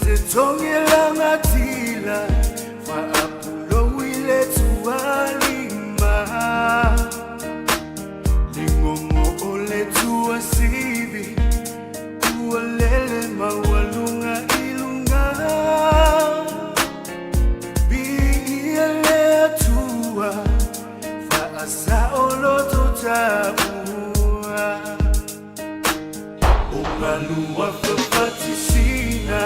Se togelaga tila faapulou i le tualima Ligogo o le tuasivi ua lele maualuga i luga Viia le Atua faasaoloto taua O galua fafatisina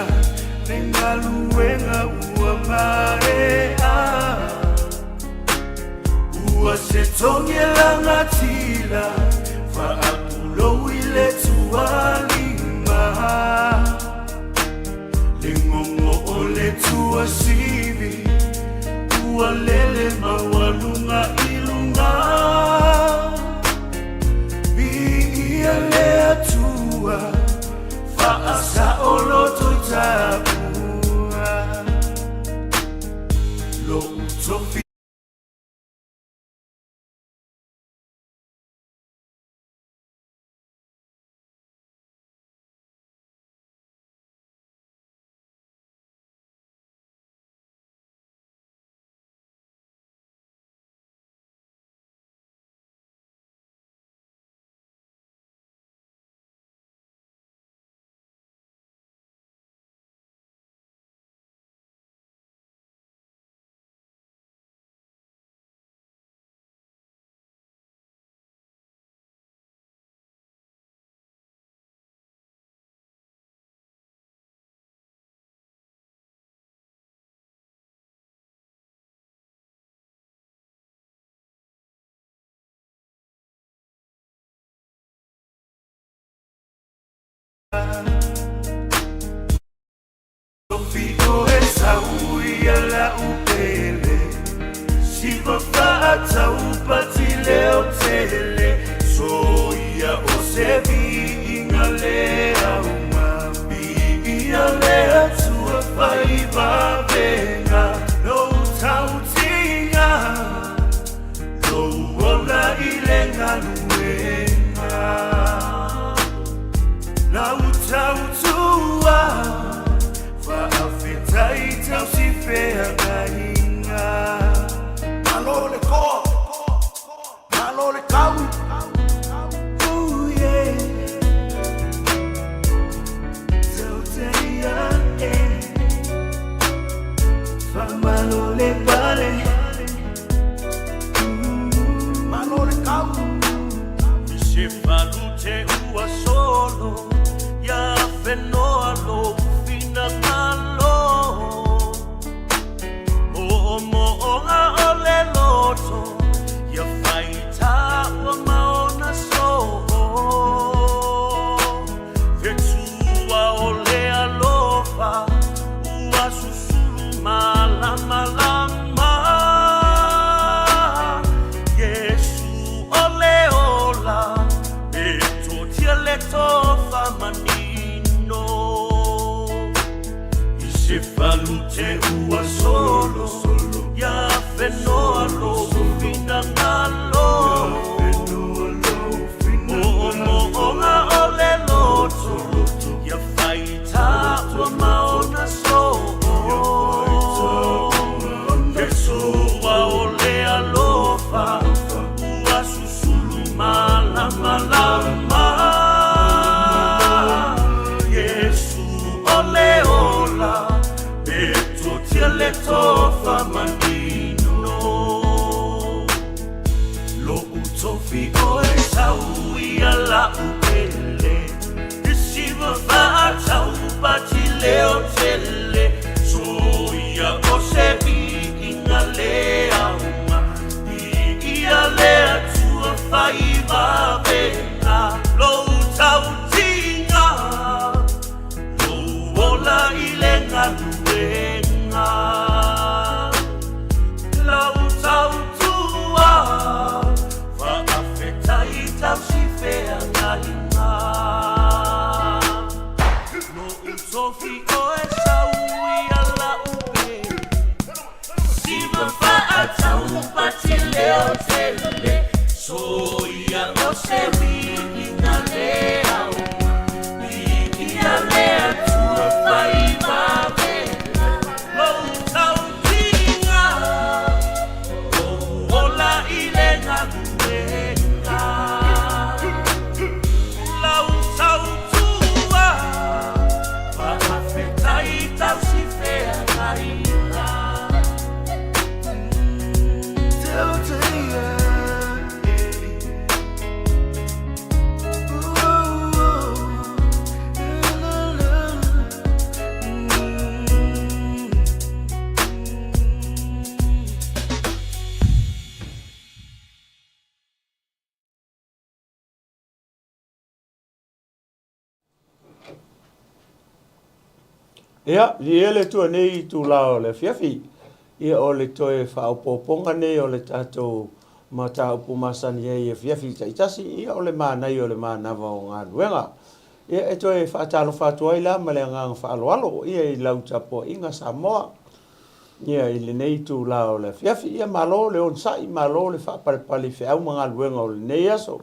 le galuega ua maea Ua se togelagatila faapulou i le tualima Ligogo o le tuasivi ua lele maualuga i luga Viia le Atua faasaoloto i taua Lou tofi Tofi o Esau ia lau pele Siva faataupati leo tele Soia o se viiga le auga Viia le Atua faivavega Lou tautiga Lou ola i le galuega Lau tautua faafetai tausifeagaiga Malo le koa, malo le kau. Ooh, yeah. Tauteia, eh. Faamalo le pale. Malo le kau. Se falute ua solo ia fenoa lou finagalo Moomooga o le loto ia faita ua maona soo Fetua o le alofa ua susulu malamalama Iesu o le ola e totia le tofa manino I se falute ua solo ia fenoa lou finagalo Moomooga o le loto ia faita ua maona soo Fesoa o le alofa ua susulu malamalama Iesu o le ola e totia le Ia, viia le Atua i lenei itula o le afiafi. Ia, o le toe faaopoopoga nei o le tatou mataupu masani ai i afiafi taitasi, ia o le manaia o le manava o galuega. Ia, e toe faatalofa atu ai la ma le agaga faaaloalo ia i lau tapuaiga Samoa ia i lenei itula o le afiafi. Ia, malo le onosai, malo le faapalepale i feau ma galuega o lenei aso.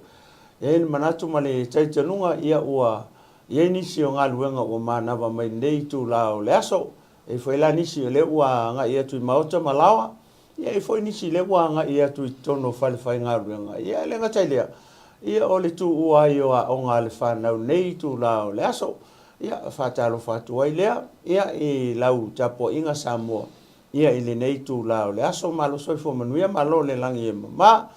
E i ai le manatu ma le talitonuga, ia ua i ai nisi o galuega ua manava mai lenei itula o le aso. E i ai foi la nisi o lea ua agai atu i maota ma laoa, ia e i ai foi nisi lea ua agai atu i totonu o falefaigaluega. Ia e le gata i lea, ia o le tuua ai o aoga a le fanau i lenei itula o le aso. Ia e faatalofa atu ai lea, ia i lau tapuaiga Samoa, Ia i lenei itula o le aso, malo soifua manuia, malo le lagi e mama.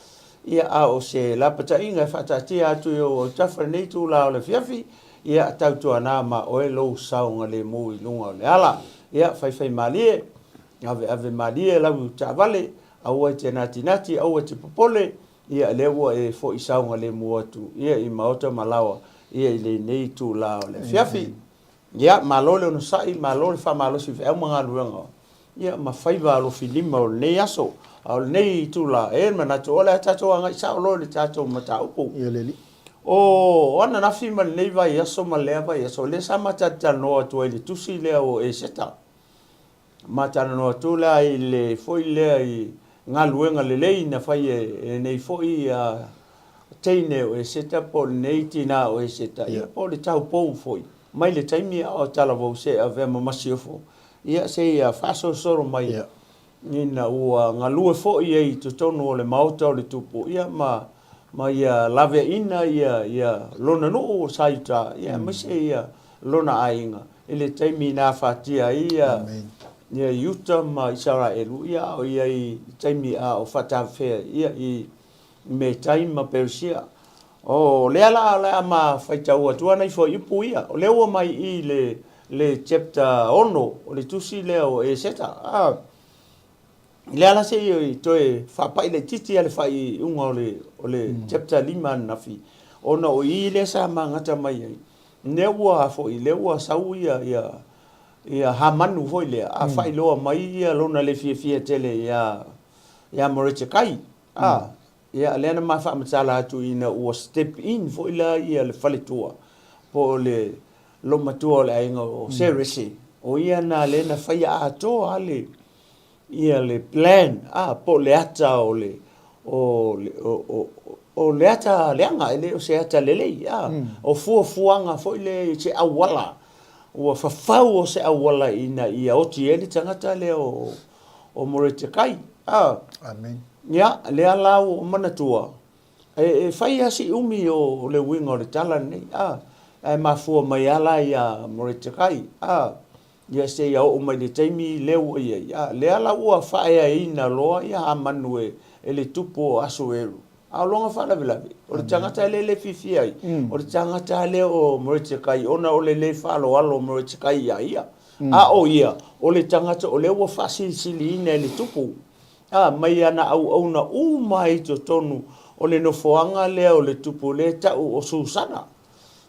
Ia a o se lapataiga e faataatia atu i ou autafa i lenei itula o le afiafi, ia tautuana ma oe lou saogalemu i luga o le ala. Ia faifaimalie, aveave malie lau taavale, aua e te natinati, aua e te popole, ia lea ua e foi saogalemu atu ia i maota ma laoa ia i lenei itula o le afiafi. Ia, malo le onosai, malo le faamalosi i feau ma galuega, ia ma faiva alofilima o lenei aso. A o lenei itula, e i ai le manatu o le a tatou agai sao loa i le tatou mataupu. Ia le alii. O ananafi ma lenei vaiaso ma lea vaiaso, lea sa ma talatalanoa atu ai i le tusi lea o Eseta. Ma talanoa atu la i le foi lea i galuega lelei na fai e lenei foi teine o Eseta po o lenei tina o Eseta, ia po o le taupou foi mai le taimi a o talavou se avea ma masiofo, ia seia faasolosolo mai ina ua galue foi ai i totonu o le maota o le tupu, ia ma ma ia laveaiina ia ia lona nuu o Saiuta, ia aemaise ia lona aiga i le taimi na afatia ai ia ia Iuta ma Isaraelu, ia a o i ai i taimi a o faatafea ia i Metai ma Peresia. O lea la o le a ma faitau atu ana ifo i upu ia. O lea ua mai i le, le chapter 6 o le tusi lea o Eseta. A, lea la se i toe faapai laitiiti a le faaiuga o le, o le chapter 5 ananafi, ona o i lea sa magata mai ai. Lea ua foi, lea ua sau ia, ia, ia Hamanu foi lea, a faailoa mai ia lona le fiafia tele ia, ia Moretekai. A, ia lea na ma faamatala atu ina ua step in foi la ia le faletua po o le lomatua o le aiga o Serese, o ia na lea na faia atoa lava le ia le plan a po o le ata o le o le o o le ata leaga e le o se ata lelei a o fuafuaga foi lea i se auala ua fafau o se auala ina ia oti ai le tagata lea o o Moretekai. A. Amen. Ia, lea la ua ou manatua, e, e fai lava si umi o le uiga o le tala lenei, a, ae mafua mai lava la ia Moretekai, a, ia seia oo mai le taimi lea ua i ai, a, lea la ua faaeaina loa ia Hamanu e, e le tupu o Asueru. A o lona faalavelave, o le tagata lea e le fiafia ai, o le tagata lea o Moretekai ona o le le faaaloalo o Moretekai iā ia. A o ia, o le tagata o lea ua faasilisiliina e le tupu, a, mai ana auauna uma i totonu o le nofoaga lea o le tupu lea e tau o Susana.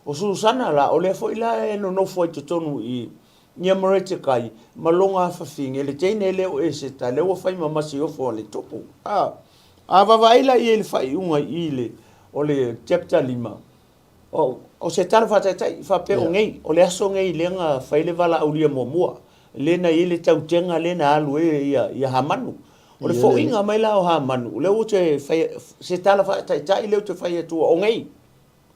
O Susana la, o lea foi la e nonofo ai totonu i ia Moretekai ma lona afafine, le teine lea o Eseta, lea ua fai ma masiofo a le tupu. A, a vaavaai la i ai i le faaiuga i i le, o le chapter 5, O se tala faataitai, faapea o nei, o le aso nei lea na fai le valaaulia muamua, lea na i ai le tautega lea na alu ai ia Hamanu. O le foiga mai la o Hamanu, o lea ua toe fai, se tala faataitai lea ou te fai atua, o nei,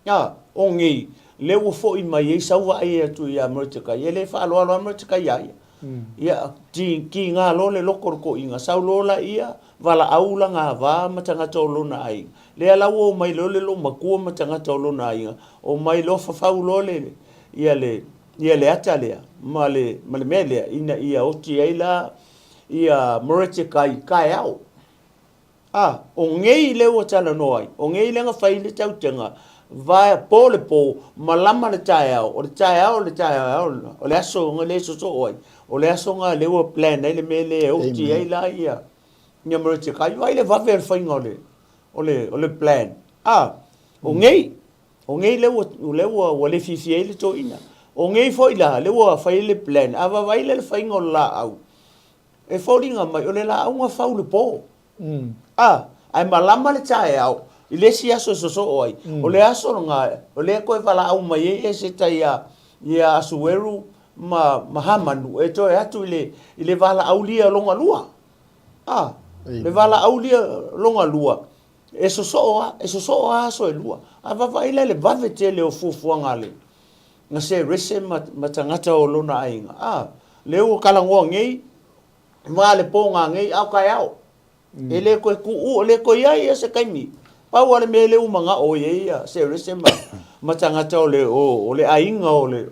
a, o nei, lea ua foi mai ai sau vaai atu ia Moretekai, e le faaaloalo lava Moretekai ia ia. Ia, tiga loa le loko o le toeaina, sau loa laia, valaau lana ava ma tagata o lona aiga. Lea la ua omai loa le loomatua ma tagata o lona aiga, omai loa fafau loa le, ia le, ia le ata lea ma le, ma le mea lea, ina ia oti ai la ia Moretekai taeao. A, o nei lea ua talanoa ai, o nei lea na fai le tautega, vae, po le po, malama le taeao, o le taeao le taeao, o le aso na le sosoo ai, o le aso na lea ua plan ai le mea lea e oti ai la ia, ia Moretekai. Vaai le vave o le faiga o le, o le, o le plan. A, o nei, O nei lea ua, lea ua, ua le fiafia ai le toeaina. O nei foi la, lea ua fai ai le plan, a vaavaai la i le faiga o le laau, e foliga mai o le laau na fau i le po. A, ae malama le taeao i le isi aso e sosoo ai. O le aso lena, o lea e toe valaau mai ai Eseta ia, ia Asueru ma, ma Hamanu e toe atu i le, i le valaaulia lona lua. A, le valaaulia lona lua, e sosoo lava, e sosoo lava aso e lua. A vaavaai la i le vave tele o fuafuaga a le, na Serese ma, ma tagata o lona aiga, a, lea ua talanoa nei, ma le pōga nei a o taeao. E le toe tuuu, e le toe i ai ia se taimi. Pau lava le mea lea ua manao i ai ia Serese ma, ma tagata o le, o, o le aiga o le,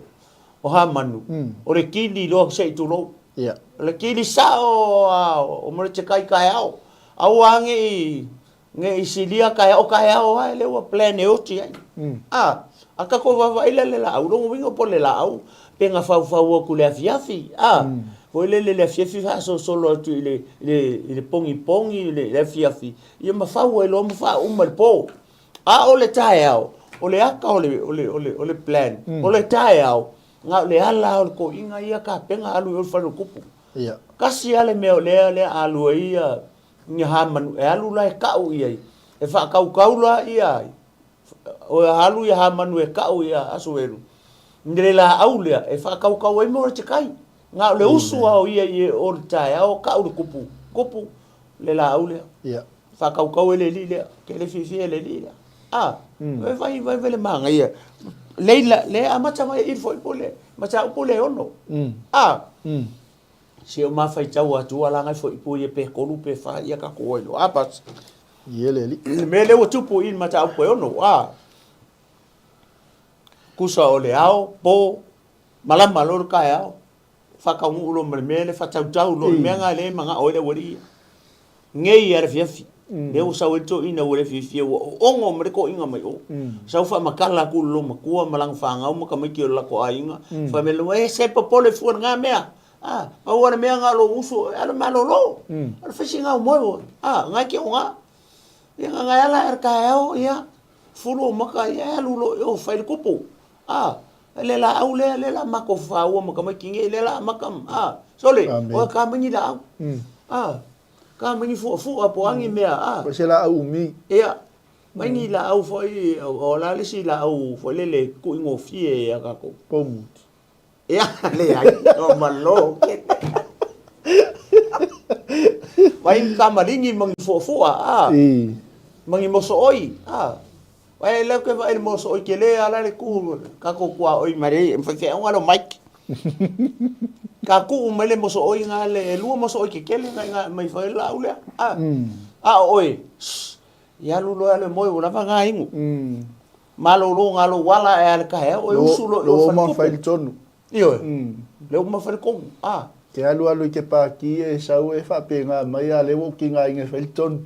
o Hamanu, o le kili loa se i tulou. Ia. O le kili sao a o Moretekai taeao. Aua ne i, ne i silia taeao, o taeao lava lea ua plan e oti ai. A, a tatou vaavaai la i le laau, lona uiga po o le laau pe na faufau atu i le afiafi, a, foi lele i le afiafi faasolosolo atu i le, i le, i le pogipogi i le afiafi, ia ma fau ai loa ma faauma i le po. A o le taeao, o le ata o le, o le, o le, o le plan, o le taeao, na o le ala lava o le toeaina ia tapena alu i o i le fale o le tupu. Ia. Tasi lava le mea o lea, lea alu ai ia, ia Hamanu, e alu la e tau i ai, e faatautau la ia, o alu ia Hamanu e tau ia Asueru, i le laau lea e faatautau ai Moretekai. Na o le usu lava o ia i o i le taeao tau le kupu, kupu le laau lea. Ia. Faatautau e le alii lea, ke le fiafia e le alii lea. A, e vai vai vai le manaia. Leila, le amata mai i le fuaiupu le mataupu le 6. A, si o ma faitau atu ala ngai fuaiupu ia pe 3 pe 4 ia tatou ai loa. A, but Ie le alii. Le mea lea ua tupu i le mataupu e 6, a, tusa o le ao, po, malama loa le taeao, faataunuu loa ma le mea lea, faatautau loa i le mea lena lea e manao ai le aualii ia. Nei lava le afiafi, lea ua sau ai le toeaina ua le fiafia, ua oogo mai le toeaina mai o. Sau faamatala atu i le loomatua ma lana fanau ma tamaiti o le latou aiga, fai mai, e se popole fua i lena mea, a, pau lava le mea na o lou uso e alu e malolo. O le faisiga o moe oe, a, na e te oga. Ia, na e ala i le taeao, ia, fulu ou maka, ia, e alu loa i o e fai le kupu. A, le laau lea, lea la matou faua ma tamaiti nei, lea la amata, a, sole, oe ka mai ni laau. A, ka mai ni fuafua po o a ni mea, a. Po o se laau umi. Ia, mai ni laau foi, o le a le isi laau foi lele tuuigofie ia tatou. Poumuti. Ia, leai, o malo. Mai ni tamaligi ma ni fuafua, a. Ma ni mosooi, a. Ae lea ou te vaai i le mosooi tele lava la le tu tatou tuaoi mai le faifeauga lea o Mike. Ka tuu mai le mosooi na le e lua mosooi tetele na ina mai fai le laau lea. A, a o oe, shh, ia alu loa e moe ua lava na inu. Malolo na lou ala ae a le taeao oe usu loa i o i le fale tupu. Ioe, lea ua uma fai le tonu. A. Te alu alu i te pākī e sau e faapena mai, a lea ua ou tigaina e fai le tonu.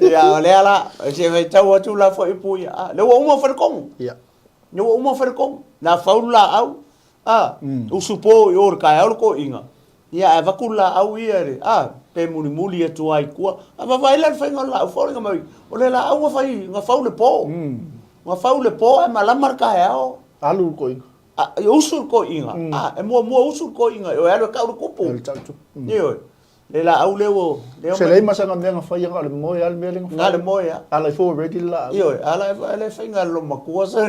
Ia, o lea la, se faitau atu la foi upu ia. A, lea ua uma fai le tonu. Ia. Lea ua uma fai le tonu. Na fau le laau, a, usu po i o i le taeao le toeaina. Ia, ae avatu le laau ia, le, a, pe mulimuli atu lava i tua. A vaavaai la i le faiga o le laau, foliga mai, o le laau na fai, na fau i le po. Na fau i le po ae malama le taeao. Alu le toeaina. A, e usu le toeaina. A, e muamua usu le toeaina, e alu e tau le kupu. E alu e tau le tupu. Ioe. Le laau lea ua... Lea Se leai ma sana mea na faia, na o le moe lava le mea lea na fai. Na o le moe lava. A la e fua ready le laau. Ioe, a la e le faiga le loomatua se.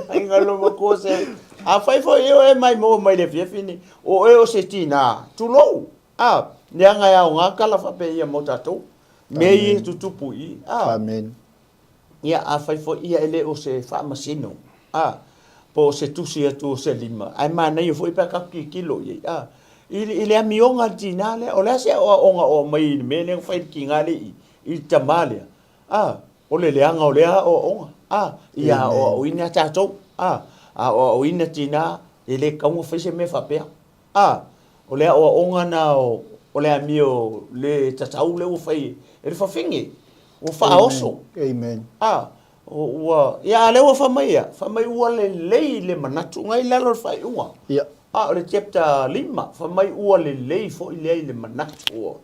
Faiga le loomatua se. Afai foi e oe mai maua mai le afiafi ni, o oe o se tinā, tulou, a, leaga e aoga tala faapea mo tatou, mea ia e tutupu i i, a. Amen. Ia, afai foi, ia e le o se faamasino, a, po o se tusi atu o se lima, ae manaia foi pe a tatou tilotilo i ai, a, i, i le amioga a le tinā lea, o le a se aoaoga o aumai i le mea lea na fai e le tinā lea i, i le tamā lea, a, o le leaga o lea aoaoga, a, ia aoaoina tatou, a, aoaoina tinā, e le tatau ona fai se mea faapea. A, o le aoaoga na o, o le amio le tatau lea ua fai e le fafine, ua faaoso. Amen. A, ua, ia a lea ua fai mai ia, fai mai ua lelei le manatu na i lalo o le faaiuga. Ia. A, o le chapter 5, fai mai ua lelei foi lea i le manatu o,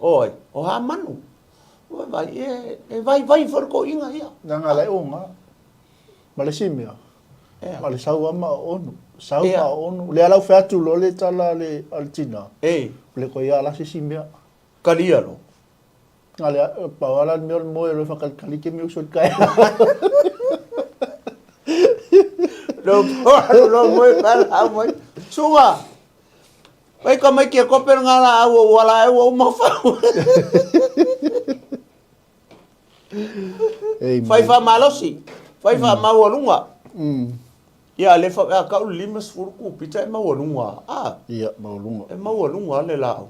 o ai, o Hamanu. Ua vai, e, e vaivai foi le toeaina ia. Leaga la e oga. Ma le isi mea, ma le sau lava ma oonu. Sau ma oonu. O lea la ua fai atu loa le tala a le, a le tina, o le koe ia la se isi mea. Kalia lo. Na le, pau lava la le mea o le moe loa e faakalikali ke mea uso i le taeao. Lo po alu lo moe pa la mai. Suga. Pai ka mai ke kope nga la au ua la e ua uma fau. Fai faamalosi, fai faamaualuga. Ia le fa a kau le 50 kupita e maualuga. A. Ia, maualuga. E maualuga le laau.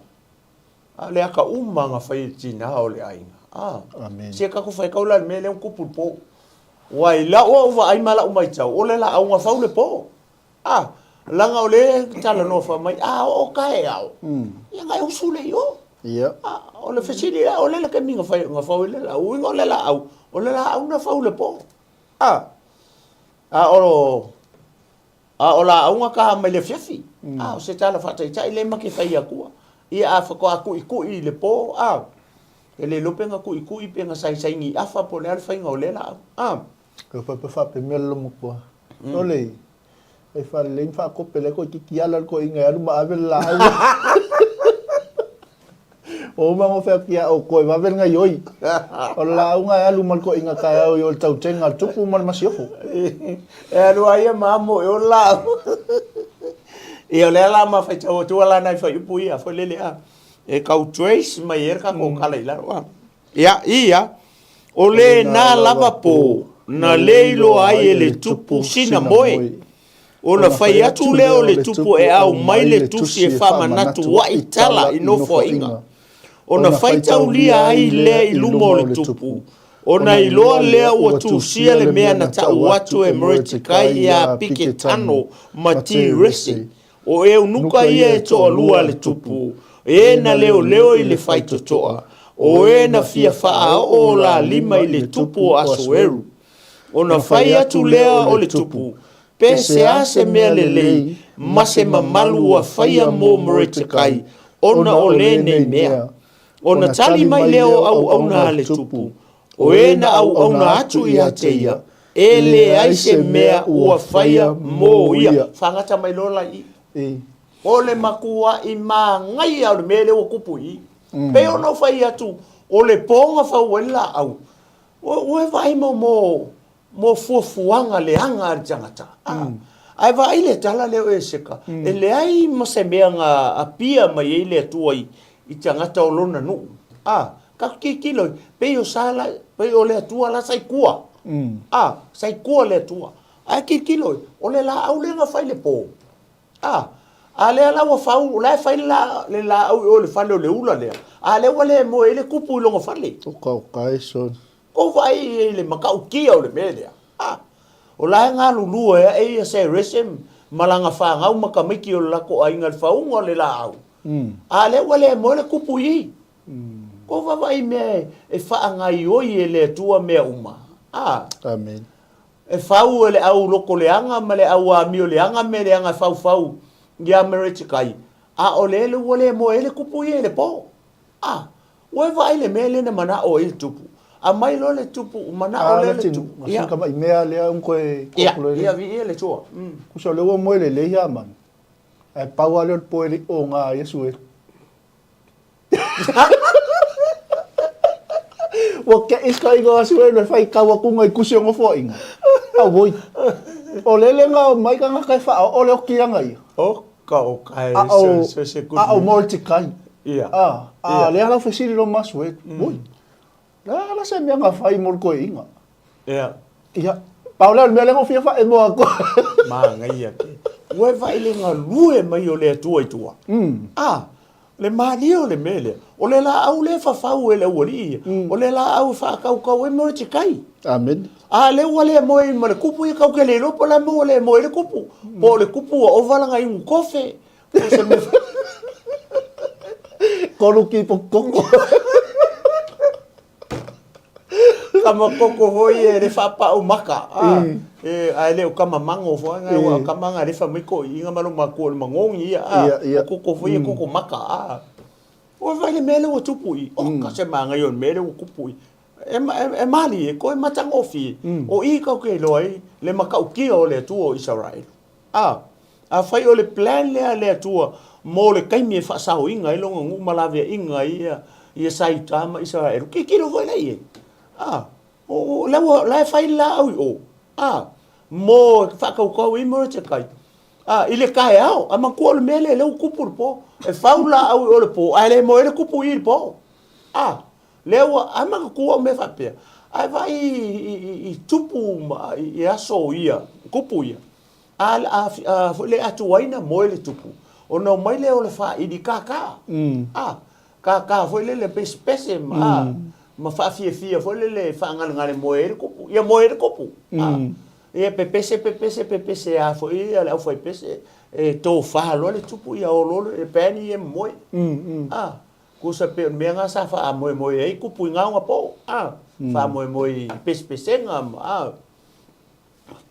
A le aka uma nga fai e tina o le aiga. A. Amen. Se ka ku fai kau la le mea lea ua kupu le po. Ua i lau au vaai ma lau maitau, o le laau nga fau le po. A, laga o lea e talanoa fai mai, a oo ka e ao, ia nga e usu le i o. Ia. A, o le fesili la, o le la taimi nga fai, nga fau ai le laau, uiga o le laau, o le laau na fau le po. A, a o, a o laau nga ka mai le afiafi. A, o se tala faataitai lea ma ke fai atua. Ia a faatoa kuikui i le po, a, e le iloa pe na kuikui pe na saisaini afa po o le a le faiga o lea laau. A. Ka papa faapemea le lomatua. Sole, e faalelei ma faakope lea toeitiiti ala le toeaina e alu ma ave le laau. Ua uma ona fai atu ia outou e vave le gaioi. O le lauga e alu ma le toeaina taeao i o i le tautega a le tupu ma le masiofo. E alu a ia ma amo e o le laau. Ia o lea la ma faitau atua la nai fuaiupu ia foi lele a. E tau trace mai ai le tatou tala i lalo a. Ia, ia, o lena lava pō na le iloa ai e le tupu sina moe, ona fai atu lea o le tupu e aumai le tusi e faamanatu a'i tala i nofoaiga, ona faitaulia ai lea i luma o le tupu, ona iloa lea ua tusia le mea na ta'u atu e Moretekai iā Piketano ma Tirese, O eunuka ia e toalua a le tupu, e na leoleo i le faitotoa, o e na fia faaoo o la lima i le tupu o Asueru. Ona fai atu lea o le tupu, Pe se a se mea lelei ma se mamalu ua faia mo Moretekai ona o lenei mea? Ona tali mai lea o auauna a le tupu, O e na auauna atu ia te ia, e leai se mea ua faia mo ia. Faagata mai loa la i i. O le matua'i magaia o le mea lea ua tupu i i. Pei ona ou fai atu, o le po na fau ai le laau, ua e vaai mo, mo, mo fuafuaga leaga a le tagata. A, ae vaai le tala lea o Eseka, e leai ma se mea na apia mai ai le Atua i, i tagata o lona nuu. A, tatou tilotilo, pei o sa la, pei o le Atua la sa i tua. A, sa i tua le Atua. Ae tilotilo, o le laau lea na fai i le po. A, a lea la ua fau, o la e fai le, la, le laau i o i le fale o le ula lea. A lea ua le moe ai le kupu i lona fale. Oka oka e son. Kou vaai i ai le matautia o le mea lea. A, o la e galulue ae ia Serese ma lana fanau ma tamaiti o le latou aiga i le fauga o le laau. A lea ua le moe le kupu i i. Kou vaavaai i mea e faagaioi e le Atua mea uma. A. Amen. E fau e le au loko leaga ma le au amio leaga mea leaga e faufau ia Meretikai, a o le ua le moe ai le kupu ia i le po. A, ua e vaai le mea lea na manao ai le tupu. Aumai loa le tupu, manao lea le tupu. Ia. Ka mai mea lea un koe kokulo. Ia, viia le Atua. Kusa o lea ua moe lelei Hamani. Ae pau lava lea o le po e le i oga ai Asuelu. Ua keʻi ka igoa o Asuelu e faitau atu i tusi o Nofoaiga. Auoi. O lele na omai tagata e faaoo le okiaga ia. Oka oka e se se good. A o Mordecai. Ia. A, a lea lau fesili lo ma Asuelu. Oi. La la se mea na fai mo le toeaina. Ia. Ia, pau lea o le mea lea na ou fia faaemoa atu. Manaia ke. Ua e vaai le galue mai o le Atua i tua. A, le malie o le mea lea. O le laau lea e fafau e le aualii ia. O le laau e faatautau ai Mordecai. Amene. A lea ua le moe ma le kupu ia, kau ke le iloa po o le a le mea ua le moe ai le kupu. Po o le kupu ua ova lana inu kofe, po o se mea. Kolu ki po koko. Kama koko foi e le faapau maka. A, e, ae le o kama mango foi, ngai ua kama nga le fa mai ko i nga malo makua o le magongi ia. A, o koko foi e koko maka. A, ua vaai le mea lea ua tupu i. Oka se magaia o le mea lea ua tupu i. E, e, e malie, koe matagofie, o i kau ke iloa ai le matautia o le Atua o Isaraelu. A, afai o le plan lea a le Atua mo le taimi e faasaoina ai lona nuu ma laveaiga ai ia, ia Saiuta ma Isaraelu, tilotilo foi la i ai. A, o, o, la ua, la e fai le laau i o, a, mo e faatautau ai Moretekai. A, i le taeao, a matua o le mea lea, lea ua tupu i le po. E fau le laau i o i le po, ae le moe ai le tupu i i le po. A, lea ua amata tu au mea faapea, ae vaai i tupu ma i aso ia, tupu ia, a, a, a foi le atuaina moe le tupu, ona omai lea o le faili kākā. A, kākā foi lele pesepese ma, a, ma faafiafia foi lele e faagalegale moe ai le tupu, ia moe ai le tupu. A, ia pepese, pepese, pepese a foi ia le aufaipese, e tofa loa le tupu, ia olo le pani ia moe. A, Tusa pei o le mea lena sa faamoemoe ai kupu i ngā ona pō, ā, faamoemoe i pesepesega ma, ā,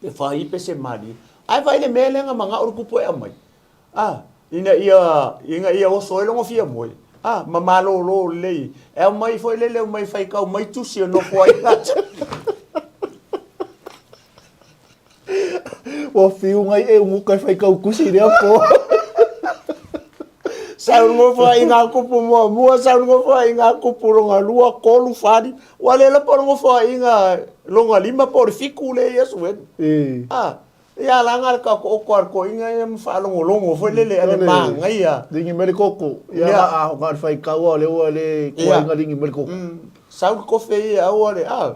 pe whai pese mālie. Ae vaai le mea lea na manao le kupu e aumai, ā, ina ia, ina ia oso ai lona fia moe, ā, ma malōlō lelei. E aumai foi lele aumai faitau mai tusi o nofo ai latou. Ua fiu ngai e unuka e whai kau kusi lea po. Sau ngofa i ngā kupu muamua, sau ngofa i ngā kupu longa lua, kolu, whari. Ua le lapa ngofa i ngā longa lima po o le fiku le ia suenu. E. Ah, ia la ngā ka ko oko ar ko inga ia ma whaalongolongo foi lele ale māngai a. Ringi mai le koko. Ia nga a ngā whai kaua le ua le kua inga ringi mai le koko. Sau le kofe ia aua le, ah.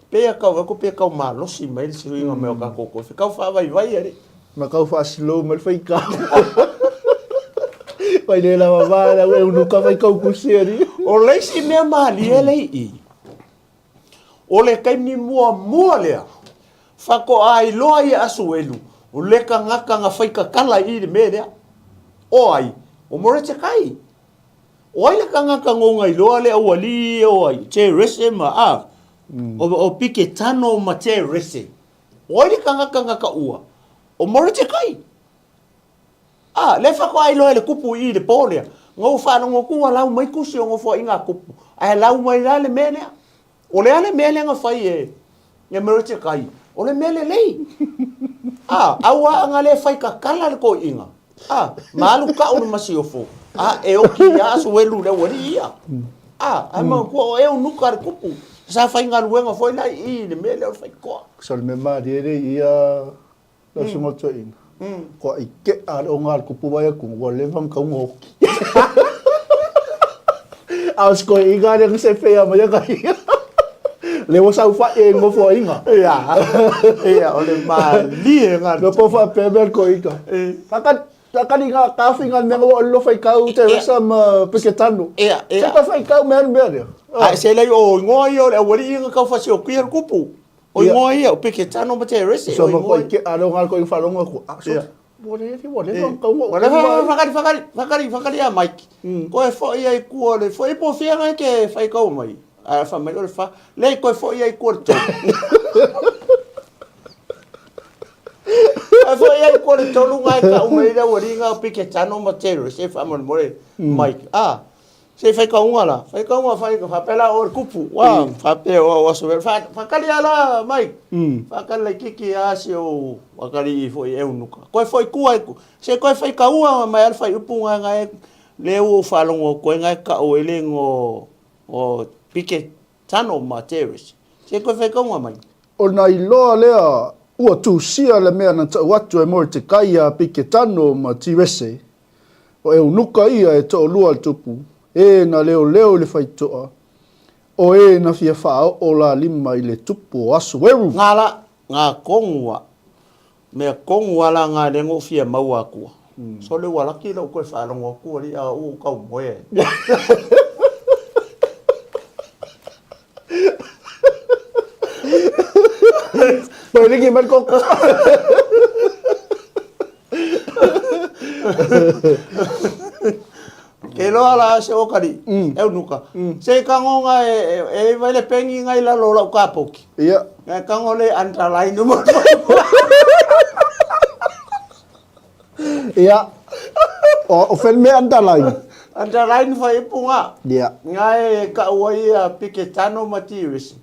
Pea kau ako pea kau malosi mai le suiga mai o kakou kofi. Kau faavaivai alii. Ma kau faaslow mai le faikau. Mai le lava va la ue unuka fai kau kusi alii. O le isi mea malie le i, o le taimi muamua lea, faatoa iloa ia Asuelu, o le tagata na faikakala i le mea lea. O ai? O Moretekai. O ai le tagata nona iloa le aualii ia o ai? Terese ma a. O Piketano ma Terese. O ai le tagata na taua? O Moretekai. A, lea faatoa iloa e le kupu i i le po lea. Na ou faalogo atu ua lau mai tusi o Nofoaiga a Kupu, ae lau mai la le mea lea. O le a le mea lea na fai e e Moretekai? O le mea lelei. A, aua ana le fai kakala le toeaina. A, ma alu kau le masiofo. A, e oki ia Asuelu le aualii ia. A, ae manatua o eunuka le kupu. Sa faigaluega foi la i i le mea lea o le faitotoa. So le mea malie le ia lau susuga o toeaina. Kua i kea le onga le kupu vai aku ua leva na kauga oki. A o se koeʻiga lea na sefe ia mai ia ka ia. Le ua saofai e nofoaiga. Ia, ia, o le malie nga. No po faapea mea le koeʻiga. Whakali, whakali ngā kāwhi ngā mea ua olelo whaikau te resa ma Peketano. Ia, ia. Se pa whaikau mea mea lea. Ai, se lei o ingoa ia o le aualii nga kau whasiokia le kupu. O ingoa ia, o Peketano ma te rese. So ma koe ke alo ngā koe whalonga ku. Ah, so, Ua le ua le mm. kau Ua le whakari, whakari, whakari, whakari a Mike. Koe foi ai kua le, foi po whia ngai ke whai kau mai. A wha mai o le wha, le koe foi ai kua le tolu. A foi ai kua le tolu ngai ka umei le ua ringa o pike tano ma te se wha mo more Mike. Ah, Se faikauga la, faikauga fai faapea la o le kupu, ua faapea o au aso whakali a la mai. Whakali lai kiki a si o wakali i foi eunuka. Koe foi kua se koe faikauga mai al fai upu ngai ngai le u whalongo koe ngai ka o ele ngo o pike tano ma terrace. Se koe faikauga mai. O na iloa lea ua tusia le mea na tau atu e Moretekai ia Piketano ma Tirese, O eunuka ia e toʻolua le tupu, e na leoleo i le faitoa, o e na fia faaoo la lima i le tupu o Asueru. Nga la, nga kongua, mea kongua la nga le ngo fia maua akua. So le ua laki lou koe faalogo aku alii a ua kau moe ai. Koe ringi mai koko. Ke loa la se okari, eunuka. Se kango nga e, e, e vai le pengi ngai lalo lau kapoki. Ia. Ngai kango le underline mo. Ia. O, o fel me underline. Underline faaiupu ga. Ia. Ga e ka'u ai ia Piketano ma Tirisi.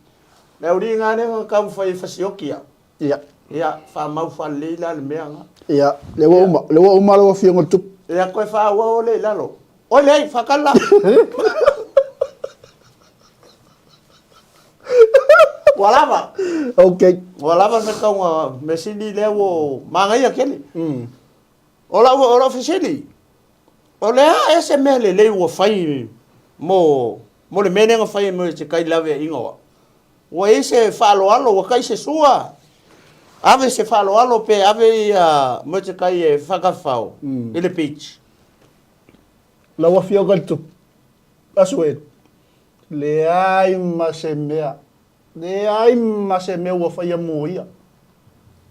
Le auli'i ga lea na taumafai e fasioki au. Ia. Ia, faamau faalelei la le mea ga. Ia, lea ua uma, lea ua uma lau Afioga i le Tupu. Ia, koe faaauau ole i lalo. Oi leai, faatali la. Ua lava. Ok. Ua lava le faitauga mea sili lea ua magaia tele. O lau, o lau fesili, o le a ea se mea lelei ua fai mo, mo le mea lea na fai e Moetekai i le laveaiga o au? Ua i ai se faaaloalo, ua tai se sua, ave se faaaloalo pe ave ia Moetekai e faatafafao i le beach? Lau Afioga i le Tupu, Asuelu, leai ma se mea Leai ma se mea ua faia mo ia.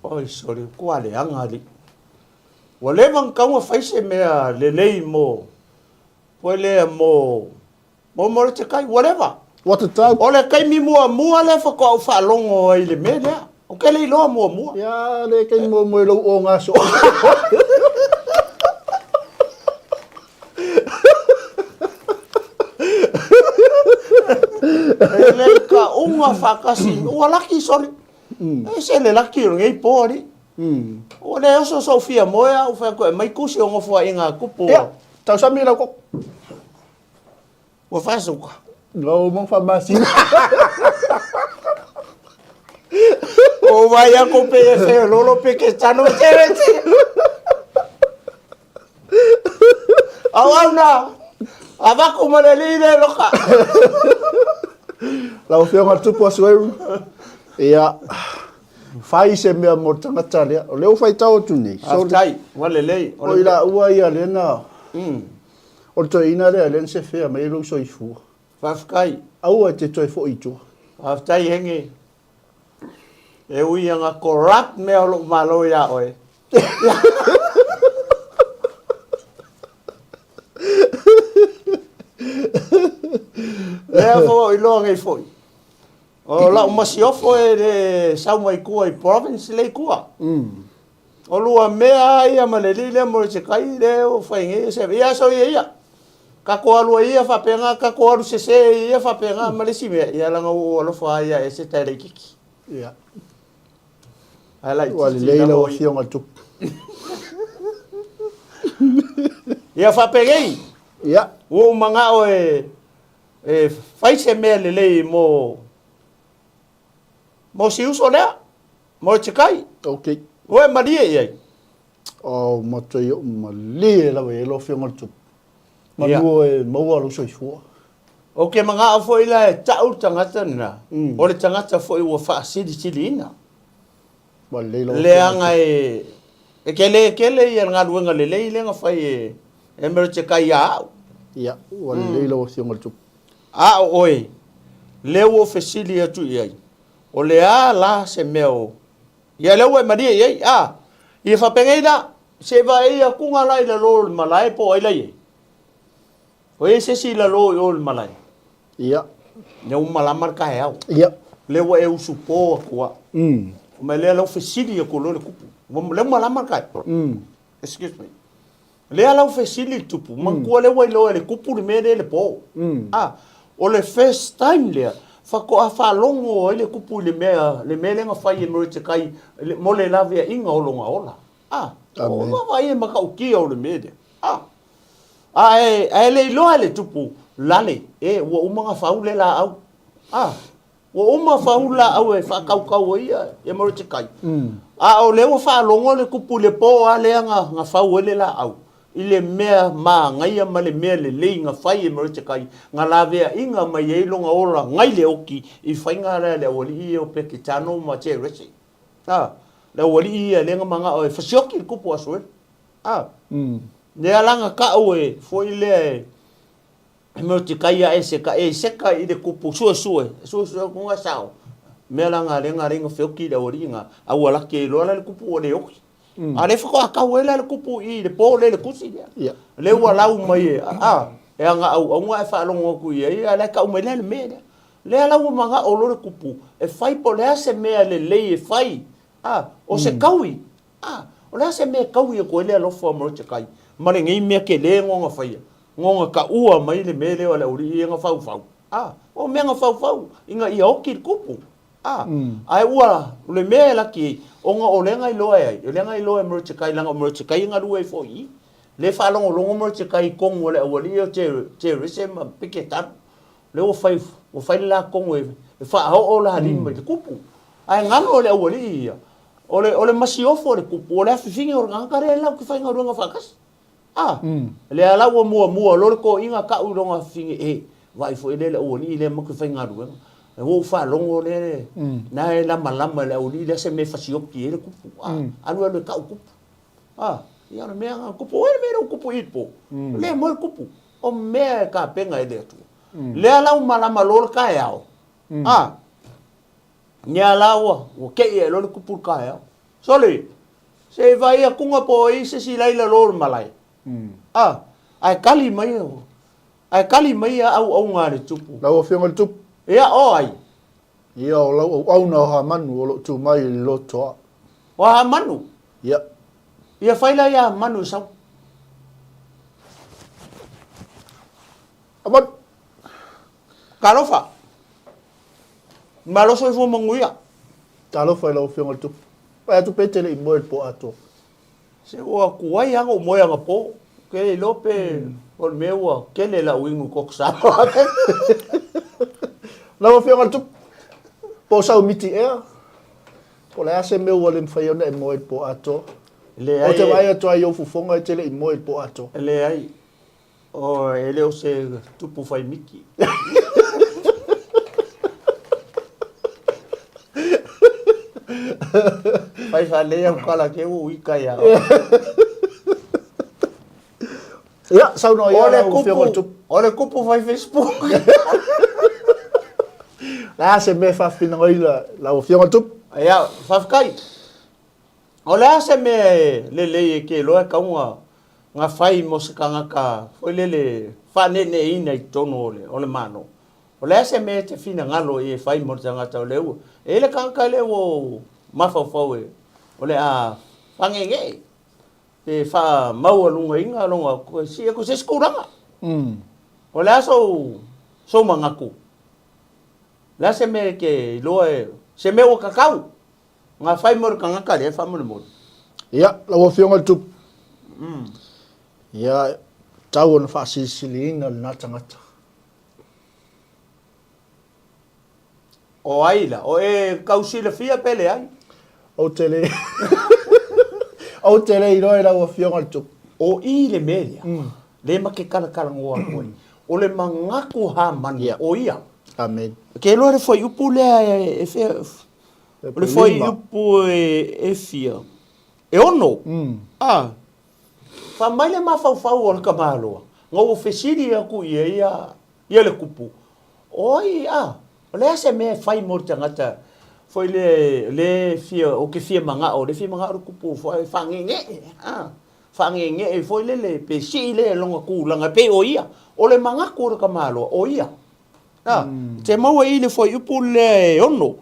Oi sole, kua leaga alii. Ua leva ona tatau ona fai se mea lelei mo, foi lea mo, mo Molotekai, ua leva. Ua tatau. O le taimi muamua lea faatoa ou faalogo ai i le mea lea. Ou te le iloa muamua. Ia, le taimi muamua i lou ogaso. E le kauga faatasi, ua laki sole. E ese le laki o lenei po alii. Ua le oso sou fia moe a ou fai atu e aumai tusi o nofoaiga a tupu. Ia, tausami lau koko. Ua faasuka. Lau mo faamasina. O vai aku pe e fe lolo pe ke tano tere te. Au au na. Avaku ma le li le loka. Lau Afioga i le Tupu Asueru, ia, fai se mea mo le tagata lea. O lea ua faitau atu nei. Faafetai, ua lelei. O i laua ia lea na O le toeaina lea lea na sefea mai ai lou soifua. Faafetai. Aua e te toe foi i tua. Faafetai Henge. E ui ina corrupt mea o lou malo ia oe. Lea foi ua ou iloa nei foi. O lau masiofo e le sau mai tua i province lea i tua. O lua mea lava ia ma le alii lea mo se kai lea ua fai nei se ia so ia ia. Tatou alu ai ia faapena, tatou alu sese ai ia faapena ma le isi mea, ia leaga ua ou alofa lava ia Eseta e laitiiti. Ia. Ae laitiiti Ua lelei lava lau o ia. Afioga i le Tupu. Ia faapenei, Ia. ua ou manao e e fai se mea lelei mo mo si uso lea. Mordecai. Ok. Ua e malie i ai. Oh, matua i ou malie lava i ai lau Afioga i le Tupu. Manu e maua lou soifua. Ou te manao foi la e ta'u le tagata lena, o le tagata foi ua faasilisiliina. Ua lelei lau Afioga. Leaga e, e tele tele ia le galuega lelei lea na fai e, e Mordecai ia au. Ia, ua lelei lau Afioga i le Tupu. A o oe, lea ua ou fesili atu i ai, O le a la se mea o ia lea ua e malie i ai? A, ia faapenei la, se i vaai atu ga la i lalo o le malae po o ai la i ai. O i ai se isi i lalo i o i le malae? Ia. Lea ua malama le taeao. Ia. Lea ua e usupo atu au. Fai mai lea la ua fesili atu loa le tupu. Lea ua malama le taeao. Excuse me. Lea la ua fesili le tupu, manatua lea ua iloa e le tupu le mea lea i le po. A, o le first time lea, faatoa faalogo ai le tupu i le mea, le mea lea na fai e Mordecai mo le laveaiga o lona ola. A, o vaavaai e matautia o le mea lea. A, ae, ae le iloa e le tupu, lale, e, ua uma ona fau le laau. A, Ua uma fau laau e faatautau ai ia Mordecai. A o lea ua faalogo le tupu i le po lava lea na fau ai le laau, i le mea manaia ma le mea lelei na fai e Mordecai, na laveaiga mai ai lona ola nai le oti i faiga lea a le aualii ia o Pekitano ma Terese. A, le aualii ia lea na manao e fasioti le tupu o Asuelu. A, lea la na tau e foi lea e E mea o te kai a Eseka, Eseka i le kupu suesue, suesue atu nga sao. Mea la nga le nga le nga feoki le aualii nga, a ua laki ai loa la le kupu ua le oki. A le whakawa kau ai la le kupu i le pō le le kusi lea. Le ua lau mai e, a, e anga au au nga e whaalongo aku i ai, a le kau mai lea le mea lea. Lea la ua manga o lo le kupu, e whai po lea se mea le lei e whai, a, o se kaui, a, o lea se mea kaui e koe le alofa mo te kai, ma le ngei mea ke le ngonga whaia. Ngoga kaua mai le mea lea o le aualii ia na faufau. A, o mea na faufau ina ia oki le kupu. A, ae ua, o le mea e laki ai, ona o lea na iloa e ai, o lea na iloa e Mordecai, leaga o Mordecai e galue ai foi i i. Lea e faalogologo Mordecai i tonu a le aualii o Terese ma Peketano. Lea ua fai, ua fai le la tonu e, e faaoo la lima i le kupu. Ae galo e le aualii ia, o le, o le masiofo o le kupu, o le afifine o le tagata lea e latou te faigaluega faatasi. A, lea la ua muamua loa le toeaina tau i lona afifine, e, vaai foi lea i le aualii lea matou te faigaluega. Ua ou faalogo lea, na e lamalama e le aualii lea se mea e fasioti ai le kupu. A, alu alu e tau kupu. A, ia o le mea na kupu, oi le mea lea ua kupu i i le po. Le moe le kupu, o mea e tapena e le Atua. Lea la ua malama loa le taeao, a, Nia la ua, ua kei ae loa le kupu le taeao. Sole, se i vaai atuga po o i ai se isi laila lo le malae. A, ae kali mai, ae kali mai ia auauna a le tupu. Lau Afioga i le Tupu. Ia, o ai? Ia, o lau auauna o Hamanu o lo o tu mai i le loto a. O Hamanu? Ia. Ia fai la ia Hamanu e sau. Hamanu! Talofa! Malo soifua manuia. Talofa i lau Afioga i le Tupu. Vaai atu pe e te le i moe i le po atoa. Se ua tuai lava ona ou moe anapo. Ou te le iloa pe o le mea ua tele lau inu i Coke Salo. Lau Afioga i le Tupu, po o sau miti ea, po o le a se mea ua le mafai ona e moe i le po atoa. Leai. Ou te vaai atu lava i ou fofoga e te le i moe i le po atoa. Leai. Oh, e le o se tupu fai miki. Fai faalelei au tala ke ua uika ia oe. Ia, saunoa ia lau Afioga i le Tupu. O le kupu fai Facebook. Le a se mea e faafinagaiga lau Afioga i le Tupu? Ia, faafetai. O le a se mea e lelei e ke iloa e tau na fai mo se tagata foi lele faaneeneeina i totonu o le, o le Malo? O le a se mea e te finagalo i e fai mo le tagata o lea ua, e i ai le tagata lea ua ou mafaufau e, o le a faaneenee pe faamaualugaina lona, sii atu i se isi tulaga. O le a sou, sou manatu? O le a se mea e te iloa e, se mea ua tatau? Nga fai mo le tagata lea faamolemole. Ia, lau Afioga i le Tupu. Ia, tau ona faasilisiliina lena tagata. O ai la? O e tau silafia pe leai? Ou te le Ou te le iloa i lau Afioga i le Tupu. O i le mea lea, le ma ke kalakalanoa atu ai. O le manatu Hamani, o ia. Amen. Ke iloa le fuaiupu lea e fea, O le fuaiupu e fia? E ono. A. Fai mai le mafaufau o le tamaloa, na ua fesili atu i ai ia le kupu, O ai, a, o le a se mea e fai mo le tagata foi lea, lea e fia, ou te fia manao, lea e fia manao le kupu e faaneenee, a, faaneenee foi lele, pe sii lea lona tulaga e pei o ia. O le manatu o le tamaloa, o ia. A, te maua i le fuaiupu lea e ono,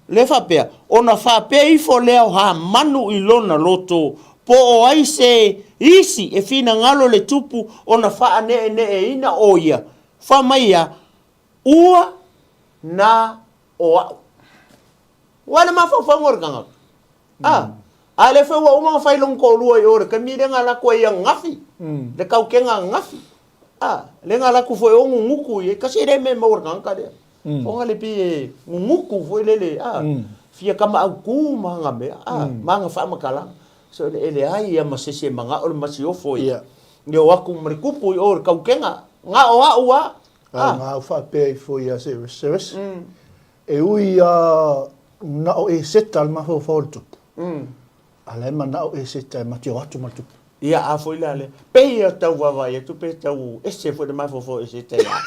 lea e faapea, ona faapea ifo lea o Hamanu i lona loto, po o ai se isi e finagalo le tupu ona faaneeneeina o ia, fai mai ia, ua na o a'u. Ua le mafaufauga o le tagata. A, a lea foi ua uma ona fai lona toalua i o i le taimi lea na alu atu ai ananafi, le tautega ananafi. A, lea na alu atu foi o nunuku i ai, kasi e le mea e maua i le tagata lea. Foga le pei e nunuku foi lele, a, fia kamaautu ma ana mea, a, ma ana faamatalaga. So e leai ia ma se isi e manao le masiofo ia, ia o atu ma le tupu i o i le tautega, na o a'u a. A, na au faapea ifo ia Serese, E ui a na o Eseta le mafaufau o le tupu, a la e manao Eseta e ma te o atu ma le tupu. Ia, a foi la lea, pei e tau vaavaai atu pe tau ese foi le mafaufau o Eseta ia au.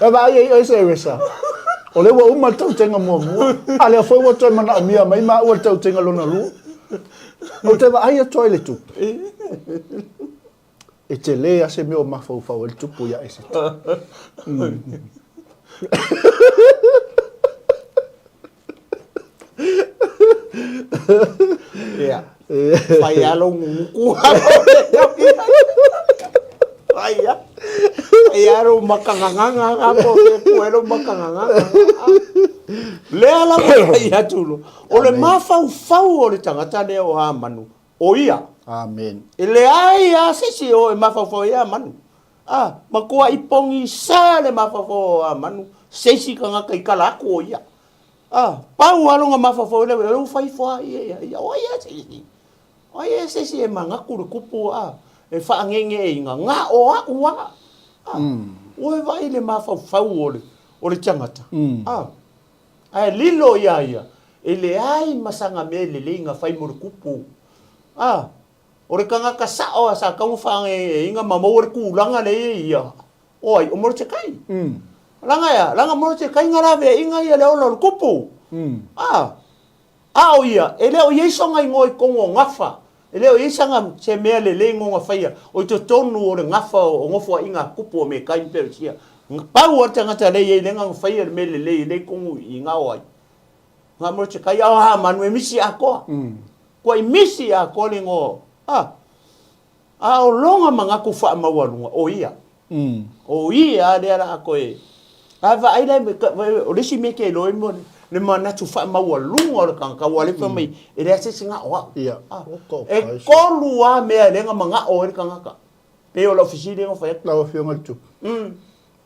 E vaai ai oe Seresa, o lea ua uma le tautega muamua, a lea foi ua toe manaomia mai maua le tautega lona lua. Ou te vaai atu ai i le tupu. E tele a se mea o mafaufau ai le tupu ia Eseta. Fai lava lou guguku Fai lava. Fai lava lou makagagaga po o fea e ai lou makagagaga. Lea lava e fai atu loa. O le mafaufau o le tagata lea o Hamanu, o ia. Amen. E leai lava se isi e o e mafaufau ai Hamanu. A, matuai pogisa le mafaufau o Hamanu, se isi tagata i tala atu o ia. A, pau lava lona mafaufau lea, ua fai ifo lava ia ia ia, o ai lava se isi? O ai lava se isi e manatu le kupu a, e faaneeneeina, na o au lava. A, ua e vaai i le mafaufau o le, o le tagata, a, ae lilo iā ia, e leai ma sana mea lelei na fai mo le kupu. A, o le tagata sao lava sa tatau ona faaneeneeina ma maua le tulaga lea e i ai ia, O ai, o Morotekai. Leaga e a? Leaga Morotekai na laveaiga ia le ola o le kupu. A, a o ia, e le o i ai sona igoa i totonu o gafa. E le o i ai sana, se mea lelei nona faia o i totonu o le gafa o nofoaiga a kupu o Metai ma Peresia. Pau lava le tagata lea e i ai lea na faia le mea lelei lea i totonu i ina o ai? Na Morotekai, a o Hamanu e misi atoa. Ua i misi atoa le igoa o, a. A o lona manatu faamaualuga, o ia. O ia lea la a toe... A vaai la, o le isi mea e te iloa ai mo le manatu faamaualuga o le tagata, aua o lea e fai mai, e leai se isi na o au. E tolu lava mea lea na manao ai le tagata. Pei o lau fesili lea na fai atu. Lau Afioga i le Tupu,